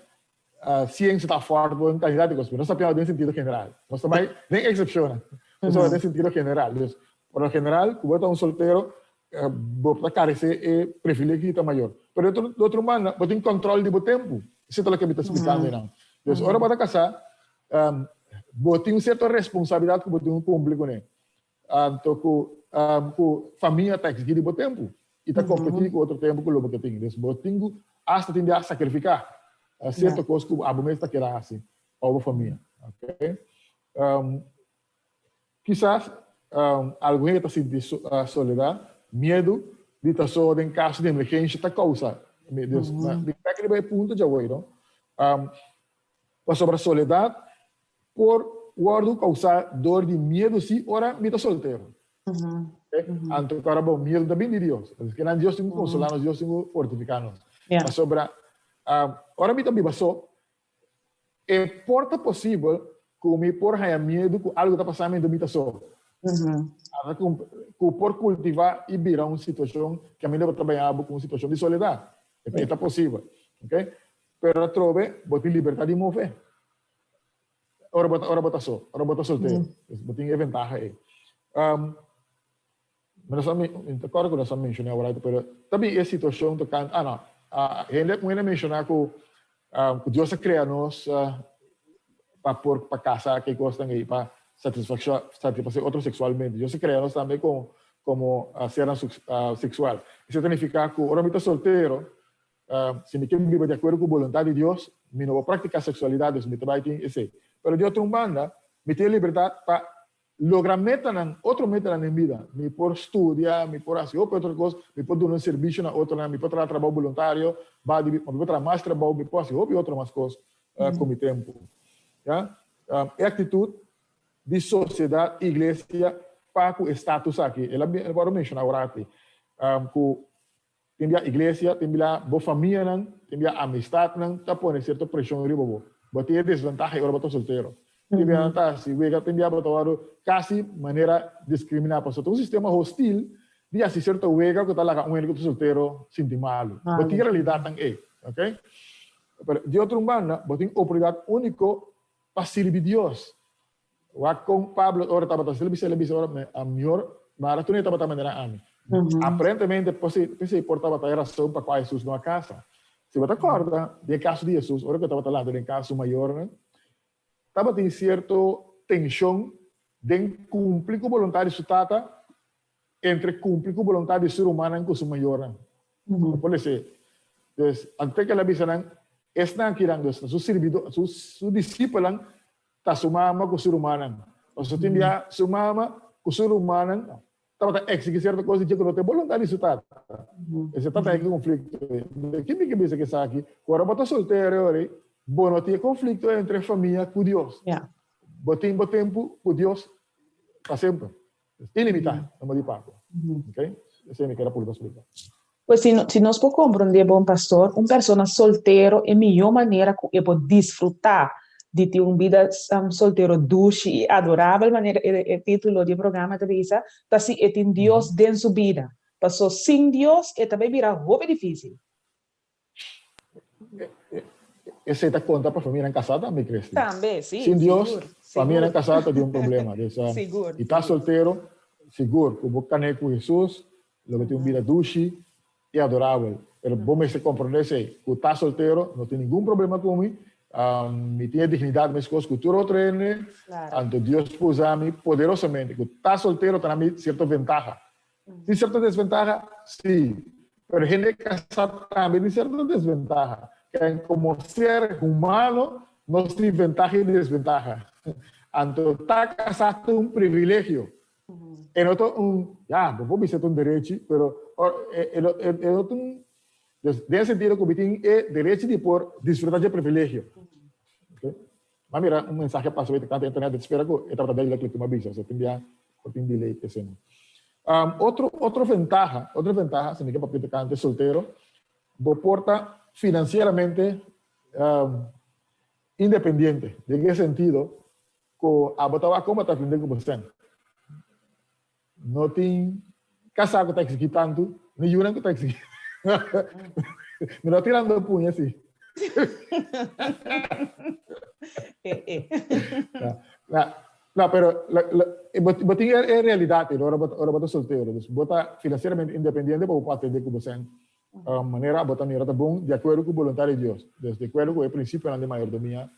siensia ta fuerte den kantidat di kos, pero nos ta piensa den sentido general. Nos ta bai den eksepshonnan. Nos ta bai den sentido general. Dus, por lo general, ku bo ta un soltero, bo ta karesé e privilegio di ta mayor. Pero di otro banda, bo tin kòntròl di bo tempu. Esei ta loke mi ta splikando einan. Dus, ora bo ta kasá, bo tin un sierto responsabilidat ku bo tin ku kumpli kuné. Anto ku ku famia ta eksigí di bo tempu i ta kompetí ku otro tempu ku lo bo ke tin. Dus bo tin ku asta tin di a sakrifiká sierto kos ku abo mes ta kere hasi pa bo famia. Okay. Kisas algun hende ta sinti soledat, miedu di ta so den kaso di emergensha ta kousa. Dus mi ta riba e punto djawe, no? Pasobra soledat por wòrdu kousá dor di miedu sí ora mi ta soltero. Anto ku ora bo miedu ta bin di Dios. Así ke nan Dios tin ku konsolá nos, Dios tin ku fortifiká nos. Pasobra ora mi ta biba so, e por ta posibel ku mi por haña miedu ku algu ta pasá mientras mi ta so. Ku por kultivá i bira un situashon ku ami lo ta bañá bo ku un situashon di soledat. E ta posibel. Pero atrobe bo tin libertad di move. Ora bo ta, ora bo ta so, ora bo ta soltero. Dus bo tin e ventaha ei. Um, mi no sa, mi ta acorda cu nos a menciona awor, pero ta bin e situacion tocante, ah no, ah, hende, un hende a menciona cu. Ku Dios a krea nos pa por pa kasa ke kosnan ei pa satisfasé otro seksualmente. Dios a krea nos tambe komo komo sernan seksual. Esei ta nifiká ku ora mi ta soltero, si mi ke biba di akuerdo ku boluntat di Dios, mi no por praktiká seksualidat, dus mi ta bai tin esei. Pero di otro un banda, mi tin e libertat pa logra metanan, otro metanan den bida. Mi por studia, mi por hasi hopi otro kos, mi por duna un servisio na otronan, mi por traha trabou boluntario, ba di, mi por traha mas trabou, mi por hasi hopi otro mas kos ku mi tempu. Ya. E aktitut di sosiedat, iglesia, pa ku e status aki, el a wòrdu menshoná ora aki, ku Tin bia iglesia, tin bia bo famianan, tin bia amistatnan ta pone sierto preshon riba bo. Bo tin e desventaha ei ora bo ta soltero. Tin bia nan ta hasi wega, tin bia bo ta wòrdu kasi manera diskriminá pasobra ta un sistema hostil di hasi sierto wega ku ta laga un hende ku ta soltero sinti malu. Bo tin e realidatnan ei, ok. Pero di otro un banda bo tin oportunidat úniko pa sirbi Dios. Wak kon Pablo ora tabata sirbi el a bisa ora mi a mihor mara tur e tabata manera ami. Aparentemente p'esei por tabata e rason pa kua Hesus no a kasa. Si bo ta kòrda di e kaso di Hesus ora ku e tabata lanta den kas su mayornan, tabatin sierto tenshon den kumpli ku boluntat di su Tata entre kumpli ku boluntat di su rumannan ku su mayornan. Bo por lesa. Dus, anto ku el a bisa nan, esnan akinan, dus su sirbidó, su disipelnan, Ta su mama ku su rumannan. Pasobra tin bia su mama ku su rumannan tabata eksigí sierto kos di dje ku no ta e boluntat di su tata. Esei tata e konflikto ei. De ki mi ke bisa ku esaki? Ku ora bo ta soltero ora ei, bo no tin e konflikto entre famia ku Dios. Bo tin bo tempu ku Dios pa semper. Ilimitá, no di pago. Okay? Esei mi kere purba splika. Pues si si nos por comprende bon pastor, un persona soltero e mihó manera ku e por disfrutá di tin un bida soltero dushi i adorabel manera e e título di e programa ta bisa, ta si e tin Dios den su bida. Paso sin Dios e ta bai bira hopi difísil. Esei ta konta pa famianan kasá tambe, Christy. Tambe, sí, Sin Dios, sigur, famianan sigur. kasá ta di un problema. Dus, Sigur, i ta sigur. soltero, sigur ku bo kané ku Hesus, lo bo tin un bida dushi i adorabel. Pero bo mester komprondé esei, ku ta soltero no tin ningun problema ku mi, mi tin e dignidat meskos ku tur otro hende, Klaro. anto Dios por usa mi poderosamente. Ku ta soltero ta na mi sierto ventaha. Tin sierto desventaha? Sí. Pero hende kasá tambe tin sierto desventaha. Ken komo ser humano nos tin ventaha i desventaha. Anto ta kasá ta un privilegio. E no ta un, ya, bo por bisa ta un derechi, pero e no ta un, dus den e sentido ku mi tin e derechi di por disfrutá dje privilegio. M'a mira un mensahe pasa wet kanta internet di spera ku e tabata duidelijk loke m'a bisa, so tin bia por tin delay esei. Otro otro ventaha, otro ventaha si mi ke papia tokante soltero, bo por ta financieramente independiente. Den ke sentido? Ku abo ta wak kon bo ta atende ku bo sèn. No tin kasá ku ta eksigí tantu, ni yunan ku ta eksigí. Mi no tirando puña si. Eh, eh. No, no, pero bo tin e realidat ei ora bo ta soltero. Dus bo ta finansieramente independiente pa bo por atende ku bo sèn. Manera bo ta mira ta bon di akuerdo ku boluntat di Dios. Dus di akuerdo ku e prinsipionan di mayordomia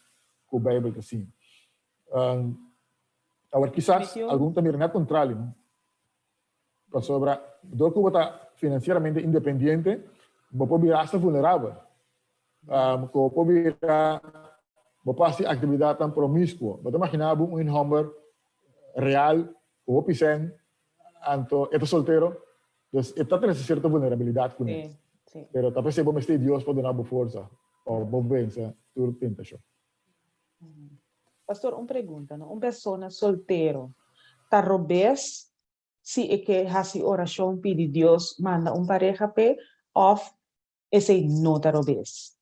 ku Beibel ta siña. Awor kisas algun ta mira na kontrali, no? Pasobra dor ku bo ta finansieramente independiente, bo por bira asta vulnerabel. Ku bo por bira, bo por hasi aktividatnan promiskuo. Bo ta imaginá bo un hòmber real ku hopi sèn, anto e ta soltero, dus e ta trese sierto vulnerabilidat kuné. Pero ta p'esei bo mester Dios pa duna bo forsa pa bo vense tur tentashon. Pastor, un pregunta, no? Un persona soltero ta robes si e ke hasi orashon pidi Dios manda un pareha p'e òf esei no ta robes?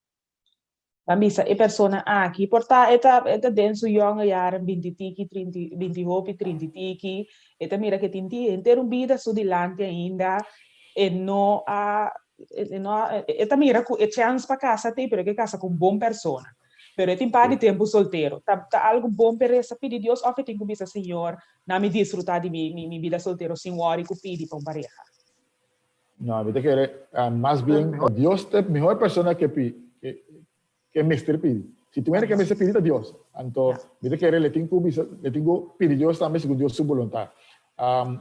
Ban bisa e persona aki por ta e ta e ta den su yònge yaren binti tiki, trinti, binti hopi, trinti tiki, e ta mira ke tin henter un bida su dilanti ainda, e no a e no a e ta mira ku e chèns pa kasa t'ei pero e ke kasa ku un bon persona. Pero e tin par di tempu soltero. Ta ta algu bon p'e resa pidi Dios òf e tin ku bisa Señor, na mi disfrutá di mi mi bida soltero sin wòri ku pidi pa un pareha? No, mi ta kere mas bien Dios ta e mihor persona ke pi ke Ke mester pidi. Si tin hende ke mester pidi ta Dios. Anto mi ta kere le tin ku bisa, le tin ku pidi Dios tambe segun Dios su boluntat.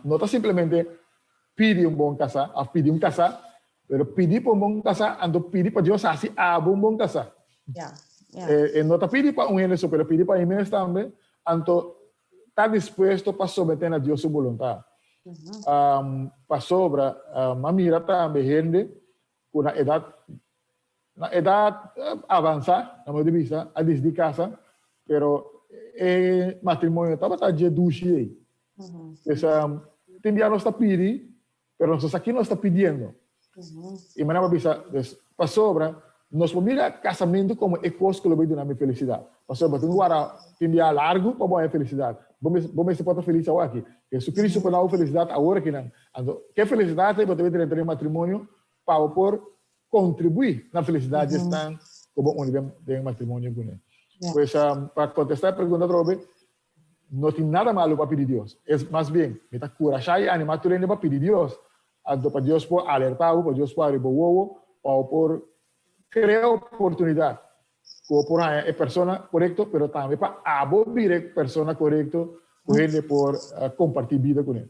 No ta simplemente pidi un bon kasá òf pidi un kasá, pero pidi pa un bon kasá anto pidi pa Dios hasi abo un bon kasá. E no ta pidi pa un hende so, pero pidi pa e mes tambe, anto ta dispuesto pa someté na Dios su boluntat. Pasobra mi a mira tambe hende ku na edat na edat avansá, na modo di bisa, a disidí kasa, pero e matrimonio tabata dje dushi ei. Pues tin bia nos ta pidi, pero nos no sa ki nos ta pidiendo. I manera bo a bisa, pues pasobra nos por mira kasamentu komo e kos ku lo bai duna mi felisidat. Pasobra bo tin ku wara tin bia largu pa bo haña felisidat. Bo mes bo mester por ta felis awor aki. Jesucristo por dau felisidat awor akinan. Anto ke felisidat ei bo ta bai drenta den matrimonio pa bo por kontribuí na felisidat di esnan ku bo uni den matrimonio kuné. Pues, pa kontestá e pregunta atrobe, no tin nada malu pa pidi Dios. Es mas bien, mi ta kurashá i animá tur hende pa pidi Dios, anto pa Dios por alertá bo, pa Dios por abri bo wowo, pa bo por krea oportunidat ku bo por haña e persona korekto, pero tambe pa abo bira e persona korekto ku hende por kompartí bida kuné.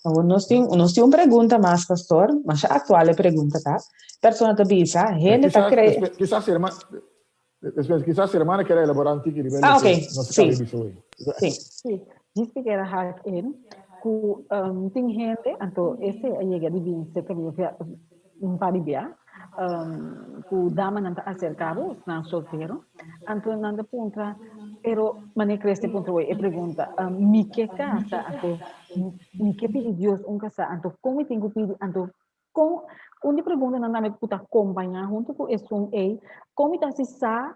Awor nos tin, nos tin un pregunta mas, pastor, masha aktual e pregunta ta. Persona ta bisa, hende ta kre. Kisas si hermana, despues, kisas si hermana kier a elaborá un tiki riba Ah, loke ok, nos a sí. kaba di bisa hoy. Sí. Sí, djis mi kier a hak in ku tin hende, anto ese a yega di bin serka mi un par di bia, ku damanan ta aserká bo, nan soltero, anto nan ta puntra, pero manera Chris ta puntra hoy e pregunta, mi ke kasa, anto mi ke pidi Dios un kasá, anto kon mi tin ku pidi, anto kon, un di preguntanan tambe ku ta kompañá huntu ku esun ei, kon mi ta hasi sa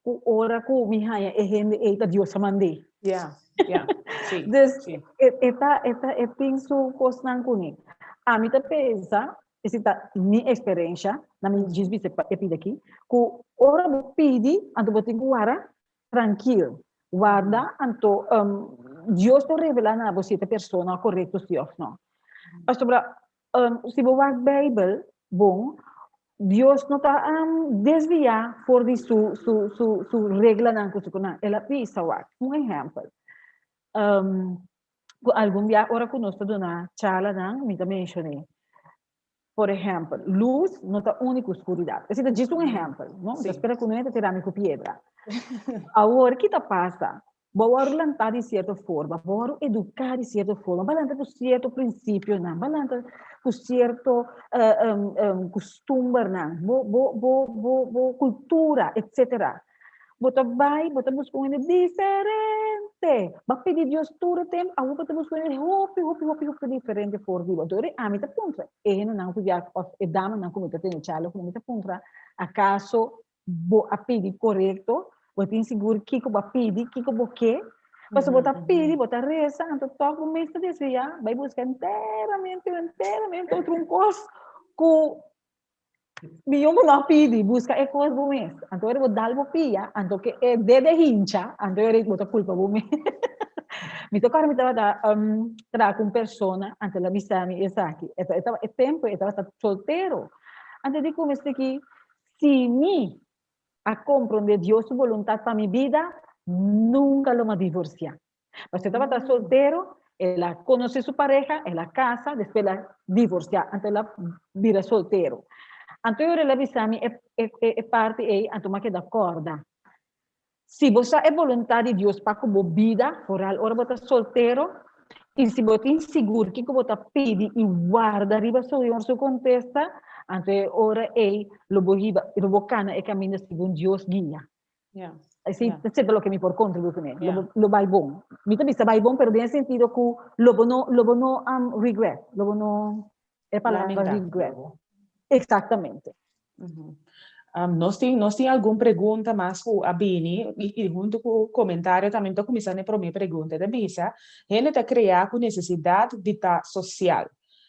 ku ora ku mi haña e hende ei ta Dios a mand'é? Ya, ya, sí, Dus sí. e e ta e ta e tin su kosnan kuné. Ami ta pensa, esei ta mi eksperensha, na mi djis bisa e pida aki, ku ora bo pidi, anto bo tin ku wara trankil. Warda, anto Dios por revelá na bo si e ta persona korekto si òf no. Pasobra si bo wak Beibel bon, Dios no ta desviá for di su su su su reglanan ku su ku el a bisa wak. Un ehèmpel, ku algun bia ora ku nos ta duna charlanan mi ta menshoné. Por ehèmpel, lus no ta uni ku skuridat. Esei ta djis un ehèmpel, no? Mi ta spera ku no hende ta tira mi ku piedra. Awor, ki ta pasa? Bo wòrdu lantá di sierto forma, bo wòrdu eduká di sierto forma, bo a lanta ku sierto prinsipionan, bo a lanta ku sierto kustumbernan, bo bo bo bo bo kultura, etsetera. Bo ta bai, bo ta buska un hende diferente. Bo a pidi Dios tur e tempu, awor bo ta buska un hende hopi, hopi, hopi, hopi diferente for di bo. Anto ora ami ta puntra e hendenan ku ya òf e damanan ku mi ta tene charla ku nan, mi ta puntra, akaso bo a pidi korekto, bo tin sigur kiko bo a pidi, kiko bo ke. Pasobra bo ta pidi, bo ta resa, anto tòg bo mes ta desviá, bai buska enteramente, enteramente otro un kos ku mihó bo no a pidi, buska e kos bo mes. Anto ora bo dal bo pia, anto ke e dede hincha, anto ora bo ta kulpa bo mes. Mi ta kòrda mi tabata traha ku un persona, anto el a bisa mi esaki, e tabata e tempu e tabata soltero, anto e di ku mi esaki, Si mi a comprende Dios su voluntad pa mi bida, nunca lo m'a divorcia. Pasobra e tabata soltero, el a conoce su pareha, el a casa, despues el a divorcia, anto el a bira soltero. Anto e ora el a bisa mi e e parti ei, anto m'a keda corda. Si bo sa e voluntad di Dios pa cu bo bida, foral ora bo ta soltero, y si bo tin sigur kico bo ta pidi y warda riba Señor su contesta, anto e ora ey lo bo hiba, lo bo cana e caminda segun Dios guia. Esey ta loke mi por contribui cu ne. Lo bay bon. Mi ta bisa bay bon, pero den e sentido cu lo bo no, lo bo no regret, lo bo no, e palabra regret. Exactamente. Nos tin, nos tin algun pregunta mas ku a bini i huntu ku komentario tambe. Mi ta kuminsá na e promé pregunta. E ta bisa, Hende ta kreá ku nesesidat di ta sosial.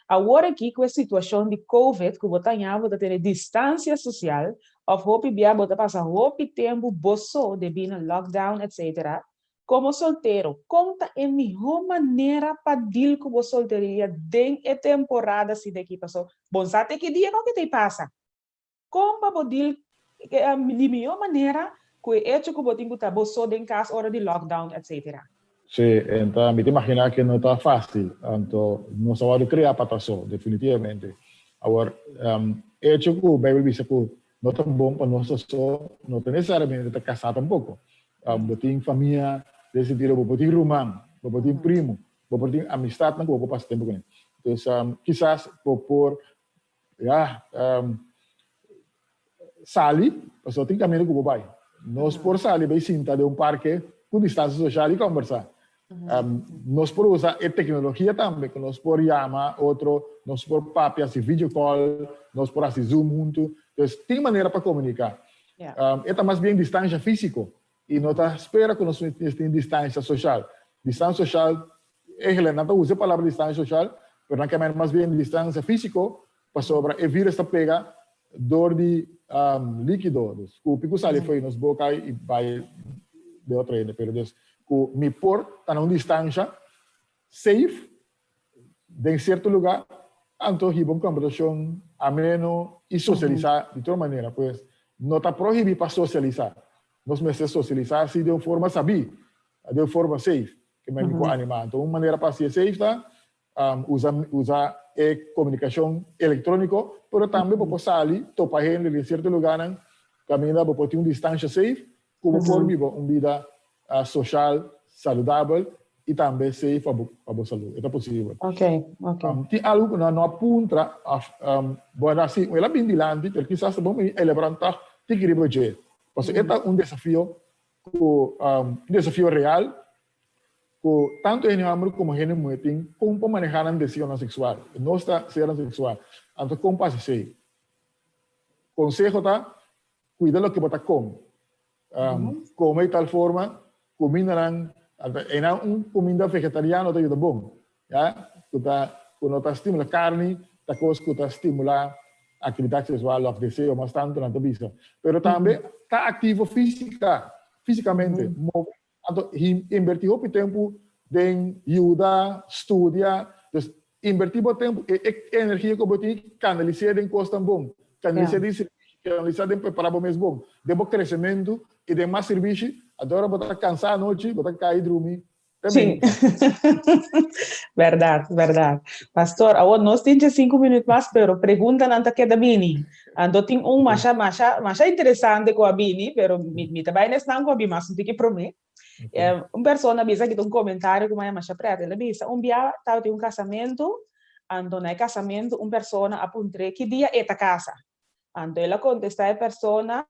Awor aki ku e situashon di covid ku bo ta haña bo ta tene distansia sosial òf hopi bia bo ta pasa hopi tempu bo so debí na lockdown etcetera, Komo soltero, kon ta e mihó manera pa dil ku bo solteria den e temporada asina aki? Paso, bon sa te ki dia ku ta pasa. Kon pa bo dil Di mihó manera ku e echo ku bo tin ku ta bo so den kas ora di lockdown etc. Sí, enta mi ta imaginá ke no ta fásil. Anto nos a wòrdu kreá pa ta so, definitivamente. Awor, echo ku Beibel bisa ku no ta bon pa nos ta so, no ta nesesariamente ta kasá tampoko. Bo tin famia den sentido bo por tin ruman, bo por tin primo, bo por tin amistatnan ku bo por pasa tempu kuné. Entonces, kisas bo por Ya, sali, pasobra tin kaminda ku bo bai. Nos por sali bai sinta den un parke ku distansia sosial i kombersá. Nos por usa e teknologia tambe, ku nos por yama otro, nos por papia, hasi video call, nos por hasi zoom huntu. Entonces, tin manera pa komuniká. E ta mas bien distansha físiko i no ta spera ku nos tin distansha sosial. Distansha sosial Eigenlijk nan ta usa e palabra distancia social, pero nan ke mas bien distancia físico, pasobra e virus ta pega door di líquido, dus ku piku sali fo'i nos boca i bai den otro hende, pero dus ku mi por ta na un distancia safe den cierto lugar, anto hiba un conversacion ameno i socialisa di tur manera, pues no ta prohibi pa socialisa, nos mester socialisa si den un forma sabí, den un forma safe. Ke men mi por animá. Anto un manera pa hasi esei ta usa usa e komunikashon elektróniko, pero tambe bo por sali topa hende den sierto lugánan kaminda bo por tin un distansha safe ku bo por biba un bida soshal saludabel i tambe safe pa bo pa bo salú. E ta posibel. Tin algu ku nan no a puntra òf bueno asi el a bin dilanti pero kisas ta bon mi elaborá un tòg tiki riba dje pasobra e ta un desafio ku un desafio real ku tantu hende hòmber komo hende muhé tin kon pa manehá nan deseonan seksual. Nos ta sernan seksual, anto kon pa hasi esei? Konseho ta, kuida loke bo ta kome. Kome di tal forma kumindanan, einan un kuminda vegetariano ta yuda bon, ya, ku ta ku no ta stimulá karni, ta kos ku ta stimulá aktividat seksual òf deseo mas tantu nan ta bisa. Pero tambe ta aktivo físika, físikamente, move, anto invertí hopi tempu den yuda, studia, dus invertí bo tempu, e energia ku bo tin kanalis'é den kosnan bon, kanalis'é den sirbishi, kanalisá den prepará bo mes bon, den bo kresementu i den mas sirbishi, anto ora bo ta kansá anochi, bo ta kai drumi. Sí. Berdad, berdad. Pastor, awor nos tin 5 minuut mas, pero preguntanan ta keda bini. Anto tin un masha, masha, masha interesante ku a bini, pero mi, mi ta bai nesnan ku a bin mas un tiki promé. Eh, un persona bisa kita un comentario ku maya masha pret. El a bisa, un bia tabatin un casamentu, anto na e casamentu un persona a puntr'é ki dia e ta casa. Anto el a contesta e persona,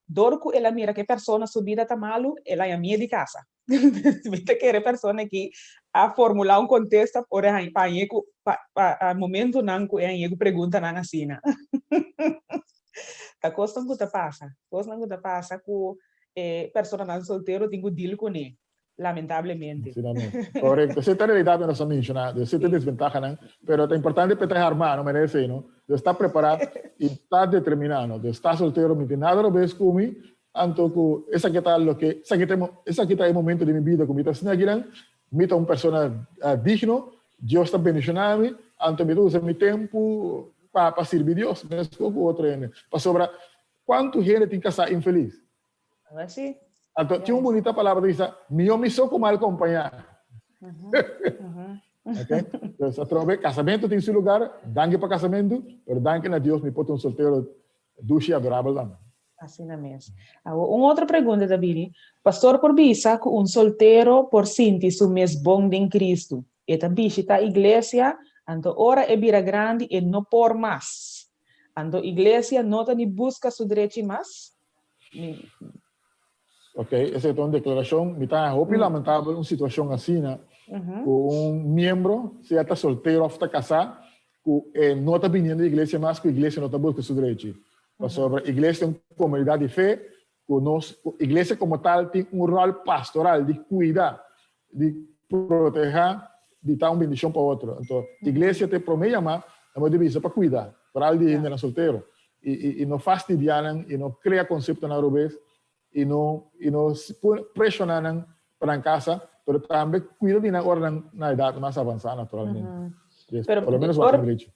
Dor ku el a mira ku e persona su bida ta malu, el a yam'é di kasa. Mi ta kere e persona aki a formulá un kontesta ora e haña pa hañ'é ku pa pa momentunan ku e hañ'é ku preguntanan asina. Ta kosnan ku ta pasa, kosnan ku ta pasa ku e personanan soltero tin ku deal kuné. Lamentablemente. Asina mes. Correcto. Esei ta realidad nos a menciona. Dus esei ta desventahanan. Pero ta importante pa ta armá, no manera esei, no? Dus ta prepará i ta determiná, no? Dus ta soltero, mi tin nada robes ku mi, anto ku esaki ta loke, esaki ta esaki ta e momento di mi bida ku mi ta asina akinan, mi ta un persona digno, Dios ta bendishoná mi, anto mi ta usa mi tempu pa pa sirbi Dios, meskos ku otro hende. Pasobra kuantu hende tin kasá infelis? Así. Anto, tin un bunita palabra ta bisa, mihó mi so ku mal kompañá. Ok? Entonces, atrobe, kasamentu tin su lugar, danki pa kasamentu, pero danki na Dios mi por ta un soltero dushi i adorabel tambe. Asina mes. Awor, un otro pregunta ta bini, Pastor por bisa ku un soltero por sinti su mes bon den Cristo? E ta bishita iglesia, anto ora e bira grandi e no por mas. Anto iglesia no ta ni buska su drechi mas? Ok, esei ta un deklarashon. Mi ta hopi lamentabel un situashon asina ku un miembro, sea ta soltero òf ta kasá, ku e no ta biniendo iglesia mas, ku iglesia no ta buska su drechi. Pasobra iglesia ta un komunidat di fe, ku nos, iglesia komo tal tin un ròl pastoral di kuida, di protehá, di ta un bendishon pa otro. Anto, iglesia ta e promé yamá, na modo di bisa, pa kuida, foral di hendenan soltero. I, i, i no fastidiá nan, i no krea konseptonan robes, i no, i no preshoná nan pa nan kasa, pero tambe kuida di nan ora nan na edat mas avansá, naturalmente. Pero, por lo menos wak nan derecho.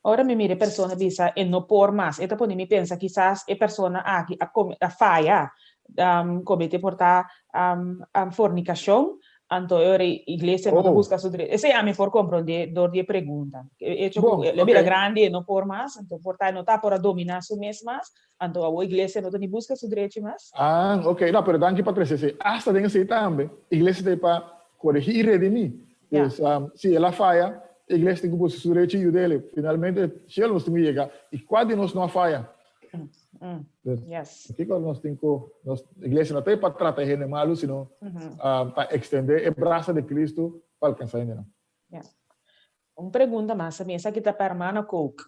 Ora mi mira e persona bisa e no por mas, e ta pone mi pensa kisas e persona aki a a faya, comete por ta fornicacion, anto e ora e iglesia no ta busca su derecho. Esei ami por comprende dor di e pregunta. E hecho cu el a bira grandi e no por mas, anto por ta e no ta por a domina su mes mas, anto awo iglesia no ta ni busca su derecho mas. Ah, ok. No, pero danki pa trece esei. Hasta den esei tambe, iglesia ta ei pa coregi y redimi. Pues, si el a faya, e iglesia tin ku buska su derecho i yud'el. Finalmente, shelu nos tin ku yega. I kua di nos no a faya? Pues, kiko nos tin ku, nos iglesia no ta ei pa trata e hende malu, sino pa ekstendé e brasa di Kristu pa alkansá hendenan. Un pregunta mas, mi esaki ta pa hermano Kook.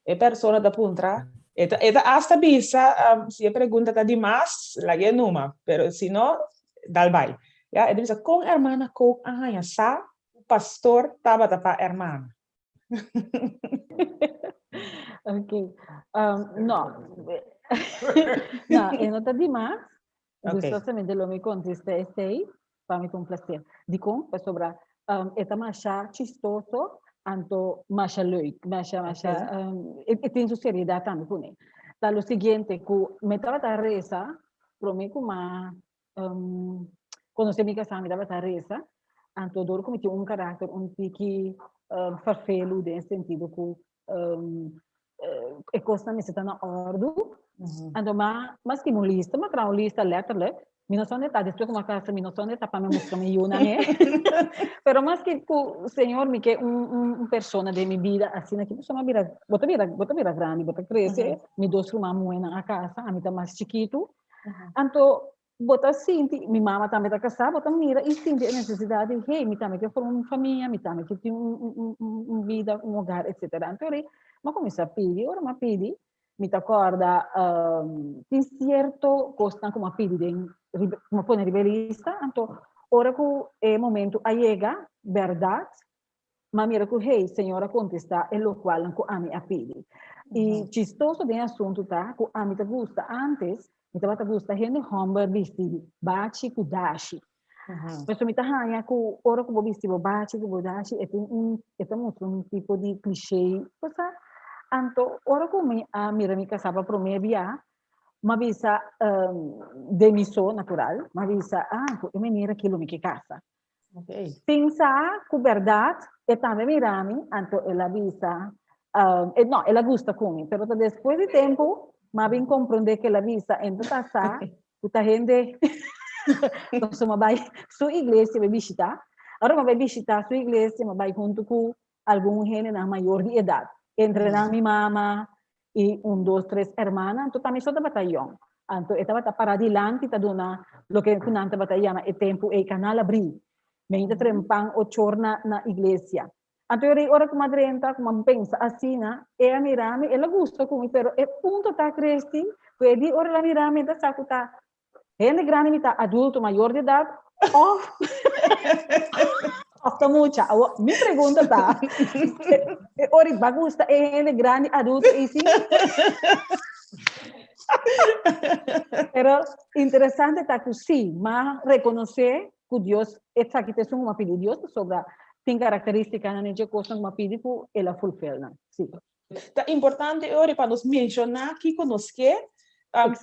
E persona ta puntra, e ta, e ta hasta bisa, si e pregunta ta di mas, laga e numa, pero si no, dal bai. Ya, e ta bisa, kon hermana Kook a haña sa ku pastor tabata pa hermana? Ok, no, no, e no ta di mas, Gustosamente lo mi contesta esey, pa mi ta un placer. Dicon? Pasobra e ta masha chistoso, anto masha leuk, masha, masha, e tin su seriedad tambe cune. Ta lo siguiente, cu mi tabata reza, prome cu m'a conoce mi casa mi tabata reza, anto dor cu mi tin un caracter un tiki vervelu den e sentido cu e kosnan mester ta na òrdu. Anto ma ma skibi un lista, ma traha un lista letterlijk. Mi no sa unda ta, despues ku mi a kasa mi no sa unda ta pa mi mustra mi yunan e. Pero mas ki ku Señor mi ke un un persona den mi bida asina ki pasobra mi a bira, bo ta bira, bo ta bira grandi, bo ta krese, mi dos ruman muhénan a kasa, ami ta mas chikitu. Anto Bo ta sinti, mi mama tambe ta kasá, bo ta mira i sinti e nesesidat di, hey, mi tambe ke forma un famia, mi tambe ke tin un, un, un bida, un hogar, etcetera. Anto ora mi a kuminsá pidi, ora mi a pidi, mi ta kòrda tin sierto kosnan ku mi a pidi den riba, ku mi a pone riba e lista, anto ora ku e momento a yega, bèrdat, Mi a mira ku, hey, Señor a kontestá e lokualnan ku ami a pidi. I chistoso den e asuntu ta ku ami ta gusta ántes, mi tabata gusta hende hòmber bisti bachi ku dashi. Pasobra mi ta haña ku ora ku bo bisti bo bachi ku bo dashi e tin un, e ta mustra un tipo di klishé, bo sa. Anto ora ku mi a mira mi kasá pa promé bia, mi a bisa den mi so natural, mi a bisa, ah, ku e manera aki lo mi ke kasa. Okay. Pensa ku bèrdat e tambe mira mi, anto el a bisa, um, e, no, el a gusta ku mi, pero ta despues di tempu m'a bin komprondé ku el a bisa, ento ta sa ku ta hende pasobra m'a bai su iglesia bai bishitá. Ora m'a bai bishitá su iglesia, m'a bai huntu ku algun hendenan mayor di edat, entre nan mi mama i un, dos, tres hermana, anto tambe so tabata yòn. Anto e tabata pará dilanti ta duna loke ku nan tabata yama e tempu ei kanal abrí. Men ta trempan ochor na na iglesia. Anto e rei ora ku m'a drenta, ku m'a pensa asina, e a mira mi, el a gusta ku mi, pero e punto ta Christy, ku e di ora el a mira mi, e ta sa ku ta Hende grandi mi ta adulto mayor di edad of of ta mucha. Awo, mi pregunta ta, e ora ba gusta e hende grandi adulto y si? Pero interesante ta ku sí, ma reconoce ku Dios esaki ta esun ku m'a pidi Dios pasobra tin karakterístikanan den dje kosnan ku m'a pidi ku el a fulfill nan. Sí. Ta importante e ora pa nos menshoná kiko nos ke,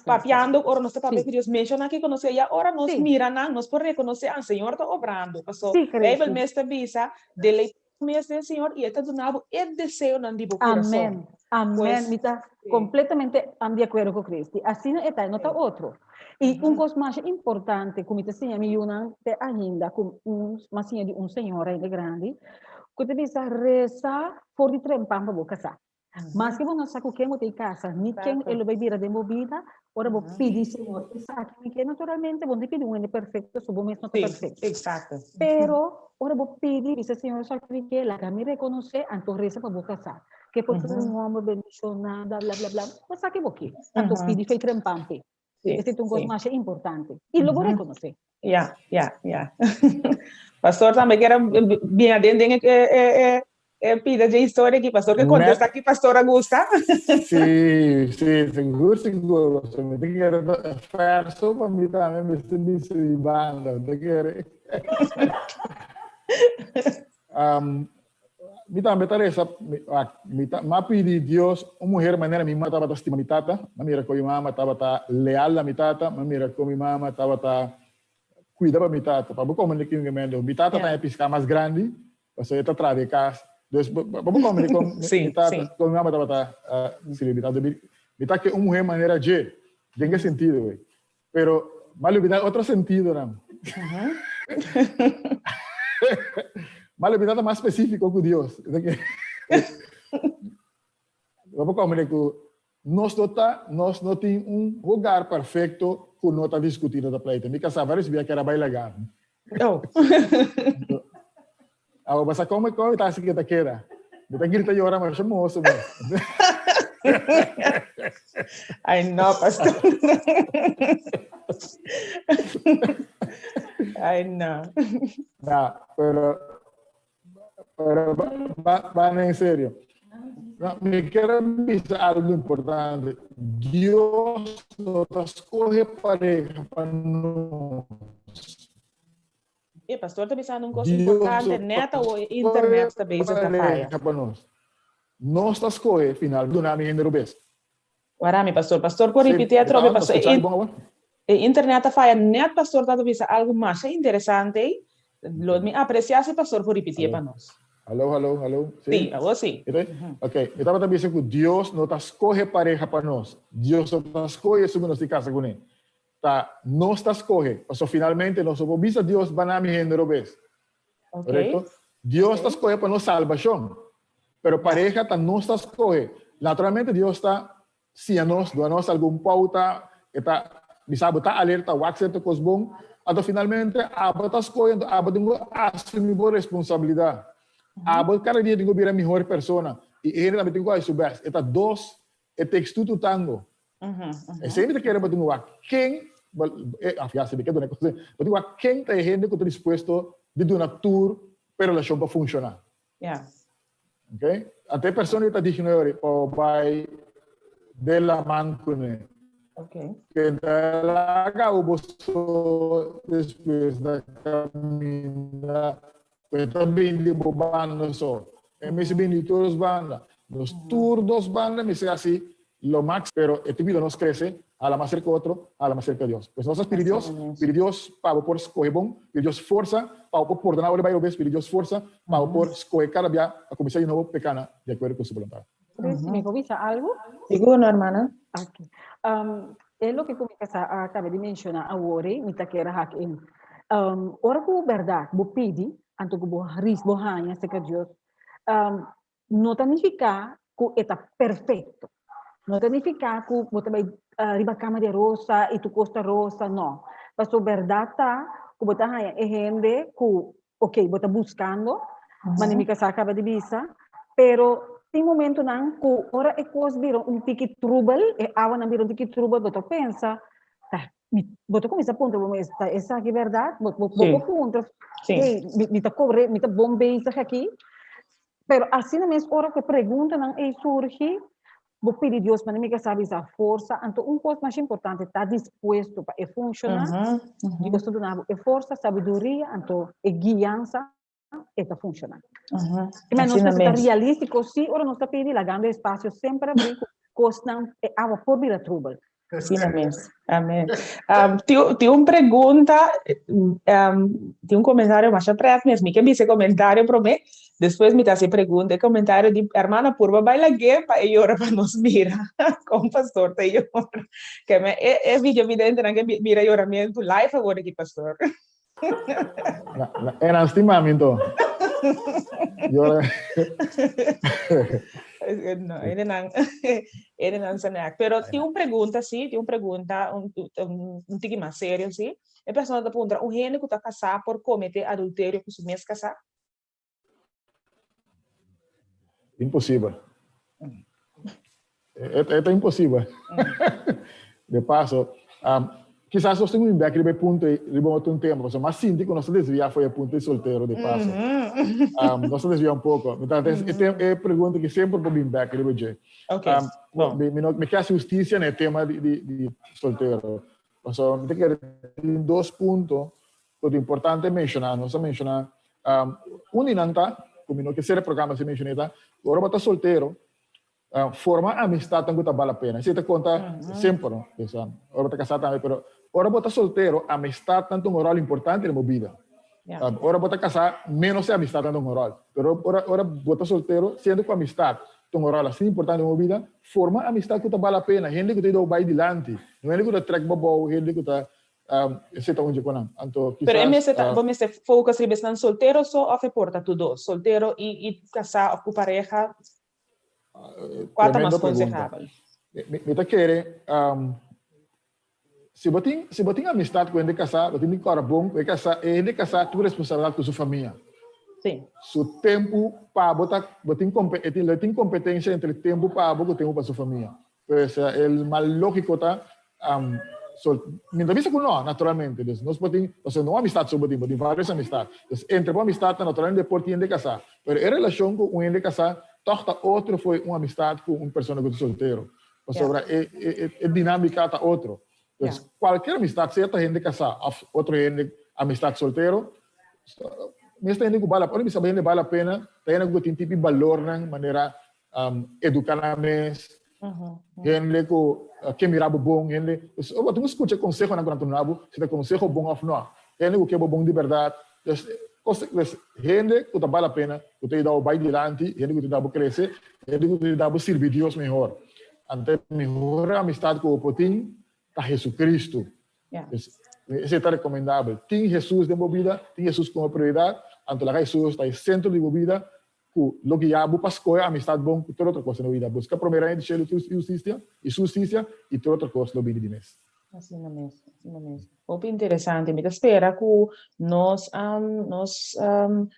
papiando ora nos ta papia ku Dios, menshoná kiko nos ke, ya ora nos mira nan, nos por rekonosé, ah, Señor ta obrando. Paso Beibel mes ta bisa, deleitá bo mes den Señor i e ta duna bo e deseonan di bo kurason. Amen, amen. Mi ta kompletamente di akuerdo ku Christy. Asina e ta, e no ta otro. I un kos masha importante ku mi ta siña mi yunan te ainda, ku un m'a siña di un señora hende grandi, ku ta bisa resa for di trempan pa bo kasá. Maske bo no sa ku ken bo ta i kasa, ni ken e lo bai bira den bo bida, ora bo pidi Señor esaki mi ke, naturalmente bo no ta pidi un hende perfekto, so bo mes no ta perfekto. Pero ora bo pidi, bisa Señor esaki mi ke, laga mi rekonosé, anto resa pa bo kasá. Ke por ser un hòmber bendishoná, bla bla bla bla, bo sa ke bo ke, anto pidi fe trempan p'e. Esei ta un kos masha importante. I lo bo rekonosé. Ya, ya, ya. Pastor tambe kier a bin aden den e pida dje historia aki. Pastor ke kontesta aki pastor a gusta. Sí, sí, sigur, sigur. Pasobra mi ta kere ta verso pa mi tambe mester bisa di banda. Mi ta kere. Mi tambe ta resa, mi ta, m'a pidi Dios un muher manera mi mama tabata stima mi tata, m'a mira con mi mama tabata leal na mi tata, m'a mira con mi mama tabata cuida pa mi tata. Pa bo comprende kico mi mendo, mi tata ta e pisca mas grandi, pasobra e ta traha den cas. Dus pa bo comprende con mi tata, con mi mama tabata sirbi mi tata. Mi ta ke un muher manera dje, den ke sentido wey. Pero m'a lubida otro sentidonan. M'a lubida ta mas spesífiko ku Dios. Bo por komprende ku nos no ta, nos no tin un hogar perfekto ku no ta diskutí, no ta pleita. Mi kasá vários bia kere a bai laga mi. Oh. Awor bo sa kon mi ta hasi ku ta keda. Mi ta grita yora masha moso mes. Ay no, pastor. Ay no. No, pero pero ba en serio. No, mi quiero bisa algo importante. Dios no ta scoge pareja pa nos. E pastor ta bisando un cosa importante, net awo e internet ta bezig ta faya. Pa nos. Nos ta scoge final duna mi hende robes. Wara mi pastor, pastor por ripiti atrobe paso e internet ta faya net pastor ta bisa algo masha interesante ei, lo mi aprecia si pastor por ripitié pa nos. Hallo, hallo, hallo. Sí, awo sí. Ok, mi tabata bisa ku Dios no ta scoge pareha pa nos. Dios no ta scoge esun ku nos tin casa kuné. Ta nos ta scoge, pasobra finalmente nos no por bisa Dios bana mi hende robes. Correcto? Dios ta scoge pa nos salbacion, pero pareha ta nos ta scoge. Naturalmente Dios ta siña nos, duna nos algun pauta, e ta bisa bo ta alerta, wak cierto cos bon, anto finalmente abo ta scoge, anto abo tin cu asumi bo responsabilidad. Abo cada dia tin cu bira mihor persona y e hende tambe tin cu haci su best. E ta dos, e takes two to tango. Esei mi ta kere pa tin wak ken, af ya si mi ke duna e kos, pa tin wak ken ta e hende ku ta dispuesto di duna tur pa e relashon pa funshoná. Ok? Anto e persona ei ta digno yori pa bo bai den laman kuné. Ken ta laga bo boso despues na kaminda ku e ta bini di bo banda so. E mester bini di tur dos banda. Nos tur dos banda mester hasi lo max, pero e tin bida nos crece, hala mas cerca otro, hala mas cerca Dios. Pues nos a pidi Dios, pidi Dios pa bo por scoge bon, pidi Dios forsa pa bo por pordona ora bay robes, pidi Dios forsa pa bo por scoge cada bia pa cuminsa di nobo peca na di acuerdo cu su boluntad. Chris, mi por bisa algo? Sigur no, hermana. Ok. E loke cu mi casa a caba di menciona awor ei, mi ta kere hak in. Ora cu berdad bo pidi, anto cu bo ris bo haña cerca Dios, no ta nifiká ku e ta perfekto. No ta nifiká ku bo ta bai riba kama di rosa i tur kos ta rosa, no. Pasobra bèrdat ta ku bo ta haña e hende ku, oke, bo ta buskando, manera mi kasá kaba di bisa, pero tin momentunan ku ora e kos bira un tiki trubel, e awanan bira un tiki trubel, bo ta pensa, ta Mi, bo ta kuminsá puntra bo mes, ta esaki bèrdat? Bo, bo, bo por puntra, hey, mi, mi ta kobre, mi ta bon bezig aki? Pero asina mes ora ku e preguntanan ei surgi, bo pidi Dios manera mi ke sa bisa forsa. Anto un kos mas importante, ta dispuesto pa e funshoná. Dios ta duna bo e forsa, sabiduria, anto e guiansa e ta funshoná. I men nos mester ta realístiko, sí, ora nos ta pidi, lagando espasio semper abrí ku kosnan, e awa por bira trubel. Asina mes. Amen. Um, tin, tin un pregunta, um, tin un comentario masha pret mes. Mi ke bisa e comentario prome, despues mi ta hasi pregunta. E comentario di hermana purba bai lag'é pa e yora pa nos mira kon pastor ta yora. Ke me e, e videovidentenan ke mira yoramentu live awor aki pastor. E nan stima mi anto. Yora. No, ene nan, ene nan sa nek. Pero tin un pregunta, sí, tin un pregunta, un, un, un tiki mas serio, sí. E persona ta puntra, un hende ku ta kasá por kometé adulterio ku su mes kasá? Imposibel. E ta imposibel. De paso, um, quizás nos tin un back riba e punto riba otro un tema, pasobra mas sinti ku nos ta desviá for e punto di soltero de paso. Um, nos ta desviá un poko. Entonces, e, tem, e pregunta ki semper por bin back riba dje. Okay. Um, Bon. mi, mi, no, mi ke hasi hustisia na e tema di, di, di soltero. Pasobra mi ta kere tin dos punto ku ta importante menshoná. Nos a menshoná, um, un di nan ta. ku mi no ke sera e programa sin menshoné ta, ora bo ta soltero, forma amistatnan ku ta bal la pena. Esei ta konta semper, no? Dus, ora bo ta kasá tambe, pero ora bo ta soltero, amistatnan ta un ròl importante den bo bida. Ora bo ta kasá, ménos e amistatnan ta un ròl. Pero ora ora bo ta soltero, siendo ku amistat ta un ròl asina importante den bo bida, forma amistat ku ta bal la pena, hende ku ta yuda bo bai dilanti, no hende ku ta trèk bo abou, hende ku ta Esei ta un dje konan. Anto Pero e kisas mester ta, bo mester focus riba esnan soltero so of e por ta tur dos? Soltero i i kasá of ku pareha, kua ta mas tremendo pregunta. konsehabel? Mi mi ta kere si bo tin si bo tin amistad ku hende kasá bo tin di kòrda bon ku e kasá e hende kasá tin responsabilidat ku su famia. Sí. Su tempu pa bo ta bo tin kompe e tin lo e tin kompetensia entre tempu pa bo ku tempu pa su famia. Pues el mal lógico ta, so, mi ta bisa cu no, naturalmente. Dus nos por tin, pasobra no un amistad so bo tin, bo tin varios amistad. Dus entre bo amistadnan naturalmente por tin hende casá. Pero e relacion cu un hende casá toch ta otro fo'i un amistad cu un persona cu ta soltero. Pasobra e, e, e dinamica ta otro. Dus cualkier amistad, sea ta hende casá of otro hende amistad soltero, mester hende cu bal la, ora mi bisa hende bal la pena, ta hende cu tin tipi balornan manera educa nan mes, hende cu ke mira bo bon, hende, pues bo tin cu scucha consehonan cu nan ta duna bo, si ta conseho bon of no, hende cu ke bo bon di berdad, pues cos, pues hende cu ta bal la pena, cu ta yuda bo bay dilanti, hende cu ta yuda bo crece, hende cu ta yuda bo sirbi Dios mehor. Anto e mehor amistad cu bo por tin ta Jesucristo. Pues esey ta recomendabel. Tin Jesus den bo bida, tin Jesus como prioridad, anto laga Jesus ta e centro di bo bida, Ku lo guia bo pa skohe amistat bon ku tur otro kos den bo bida. Buska promé Reino di shelu i hustisia, i su hustisia, i tur otro kos lo bini di mes. Asina mes, asina mes. Hopi interesante. Mi ta spera ku nos nos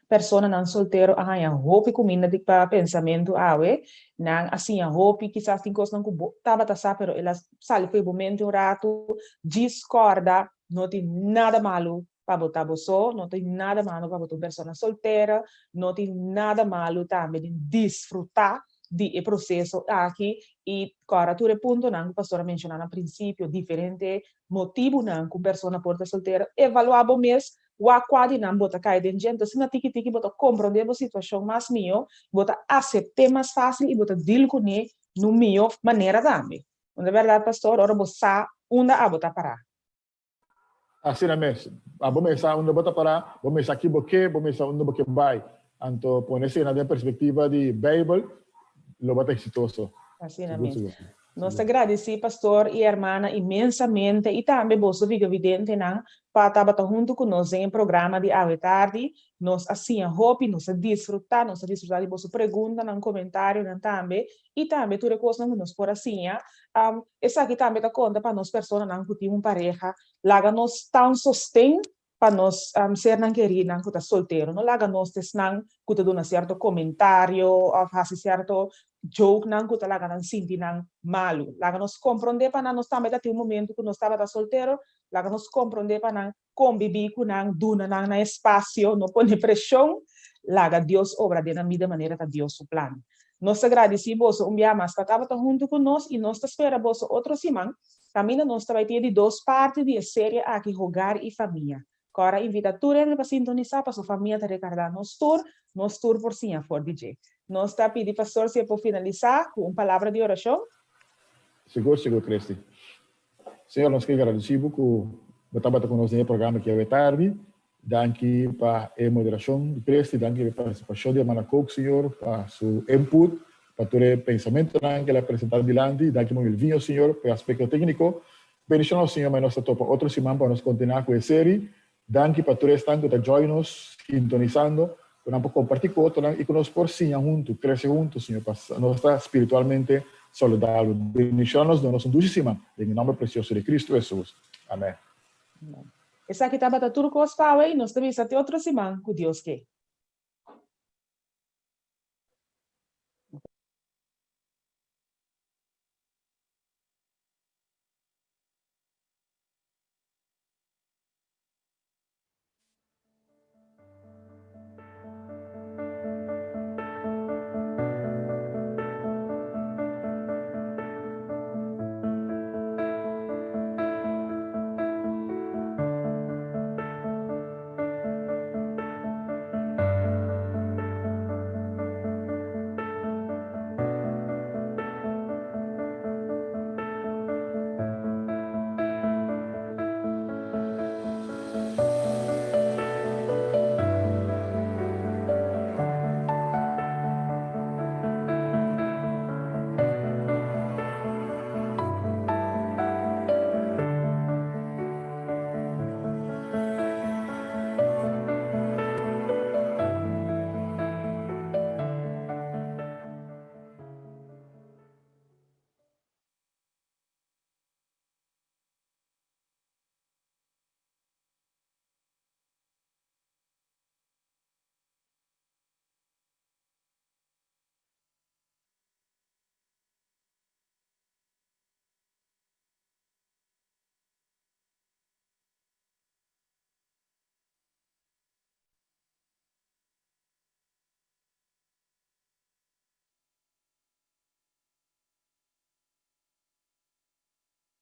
personanan soltero a haña hopi kuminda di pa pensamentu awe. Nan a siña hopi, kisas tin kosnan ku bo tabata sa pero el a sali fo'i bo mente un ratu. Djis kòrda, no tin nada malu pa bo ta bo so, no tin nada malo pa bo ta un persona soltera, no tin nada malo tambe di disfruta di e proceso aki y cora tur e puntonan cu pastor a menciona na principio, diferente motibunan cu un persona por ta soltera, evalua bo mes wak cua di nan bo ta cay den dje, entonces asina tiki tiki bo ta comprende bo situacion mas miyo, bo ta acepte mas facil y bo ta deal cune na un miyo manera tambe. No ta berdad pastor? Ora bo sa unda abo ta para. Asina mes, abo mes sa unda bo ta pará, bo mes sa ki bo ke, bo mes sa unda bo ke bai. Anto pone esena den perspektiva di Beibel, lo bo ta eksitoso. Asina mes. Nos ta gradisí pastor i hermana inmensamente i tambe boso videovidentenan pa tabata huntu ku nos den e programa di awe tardi. Nos a siña hopi, nos a disfrutá, nos a disfrutá di boso preguntanan, komentarionan tambe i tambe tur e kosnan ku nos por a siña. Esaki tambe ta konta pa nos personanan ku tin un pareha. Laga nos ta un sosten pa nos sernan kerinan ku ta soltero. No laga nos ta esnan ku ta duna sierto komentario òf hasi sierto jokenan ku ta laga nan sinti nan malu. Laga nos komprondé pa nan, nos tambe ta tin un momentu ku nos tabata soltero, laga nos komprondé pa nan, kombibí ku nan, duna nan nan espasio, no pone preshon, laga Dios obra den nan bida manera ta Dios su plan. Nos ta gradisí boso un bia mas pa tabata huntu ku nos i nos ta spera boso otro siman kaminda nos ta bai tin e di dos parti di e serie aki Hogar i Famia. Kòrda invitá tur hende pa sintonisá paso famia ta rekardá nos tur, nos tur por siña for di dje. Nos ta pidi pastor si e por finalisá ku un palabra di orashon. Sigur, sigur Christy. Señor, nos ke gradisí bo ku bo tabata ku nos den e programa aki awe tardi. Danki pa e moderashon di Christy, danki pa e partisipashon di hermana Kook, Señor, pa su input, pa tur e pensamentonan ku el a presentá dilanti. Danki Mami Elvinho, Señor, pa e aspekto tékniko. Bendishon nos, Señor, ma nos ta topa otro siman pa nos kontinuá ku e seri. Danki pa tur esnan ku ta join nos, sintonisando, ku nan por kompartí ku otronan i ku nos por siña huntu, krese huntu, Señor, pa nos ta spiritualmente saludabel. Bendiciona nos, duna nos un dushi siman, den e nomber precioso di Cristo Jesus. Amen. Esaki tabata tur kos pa awe i nos ta bisa te otro siman ku Dios ke.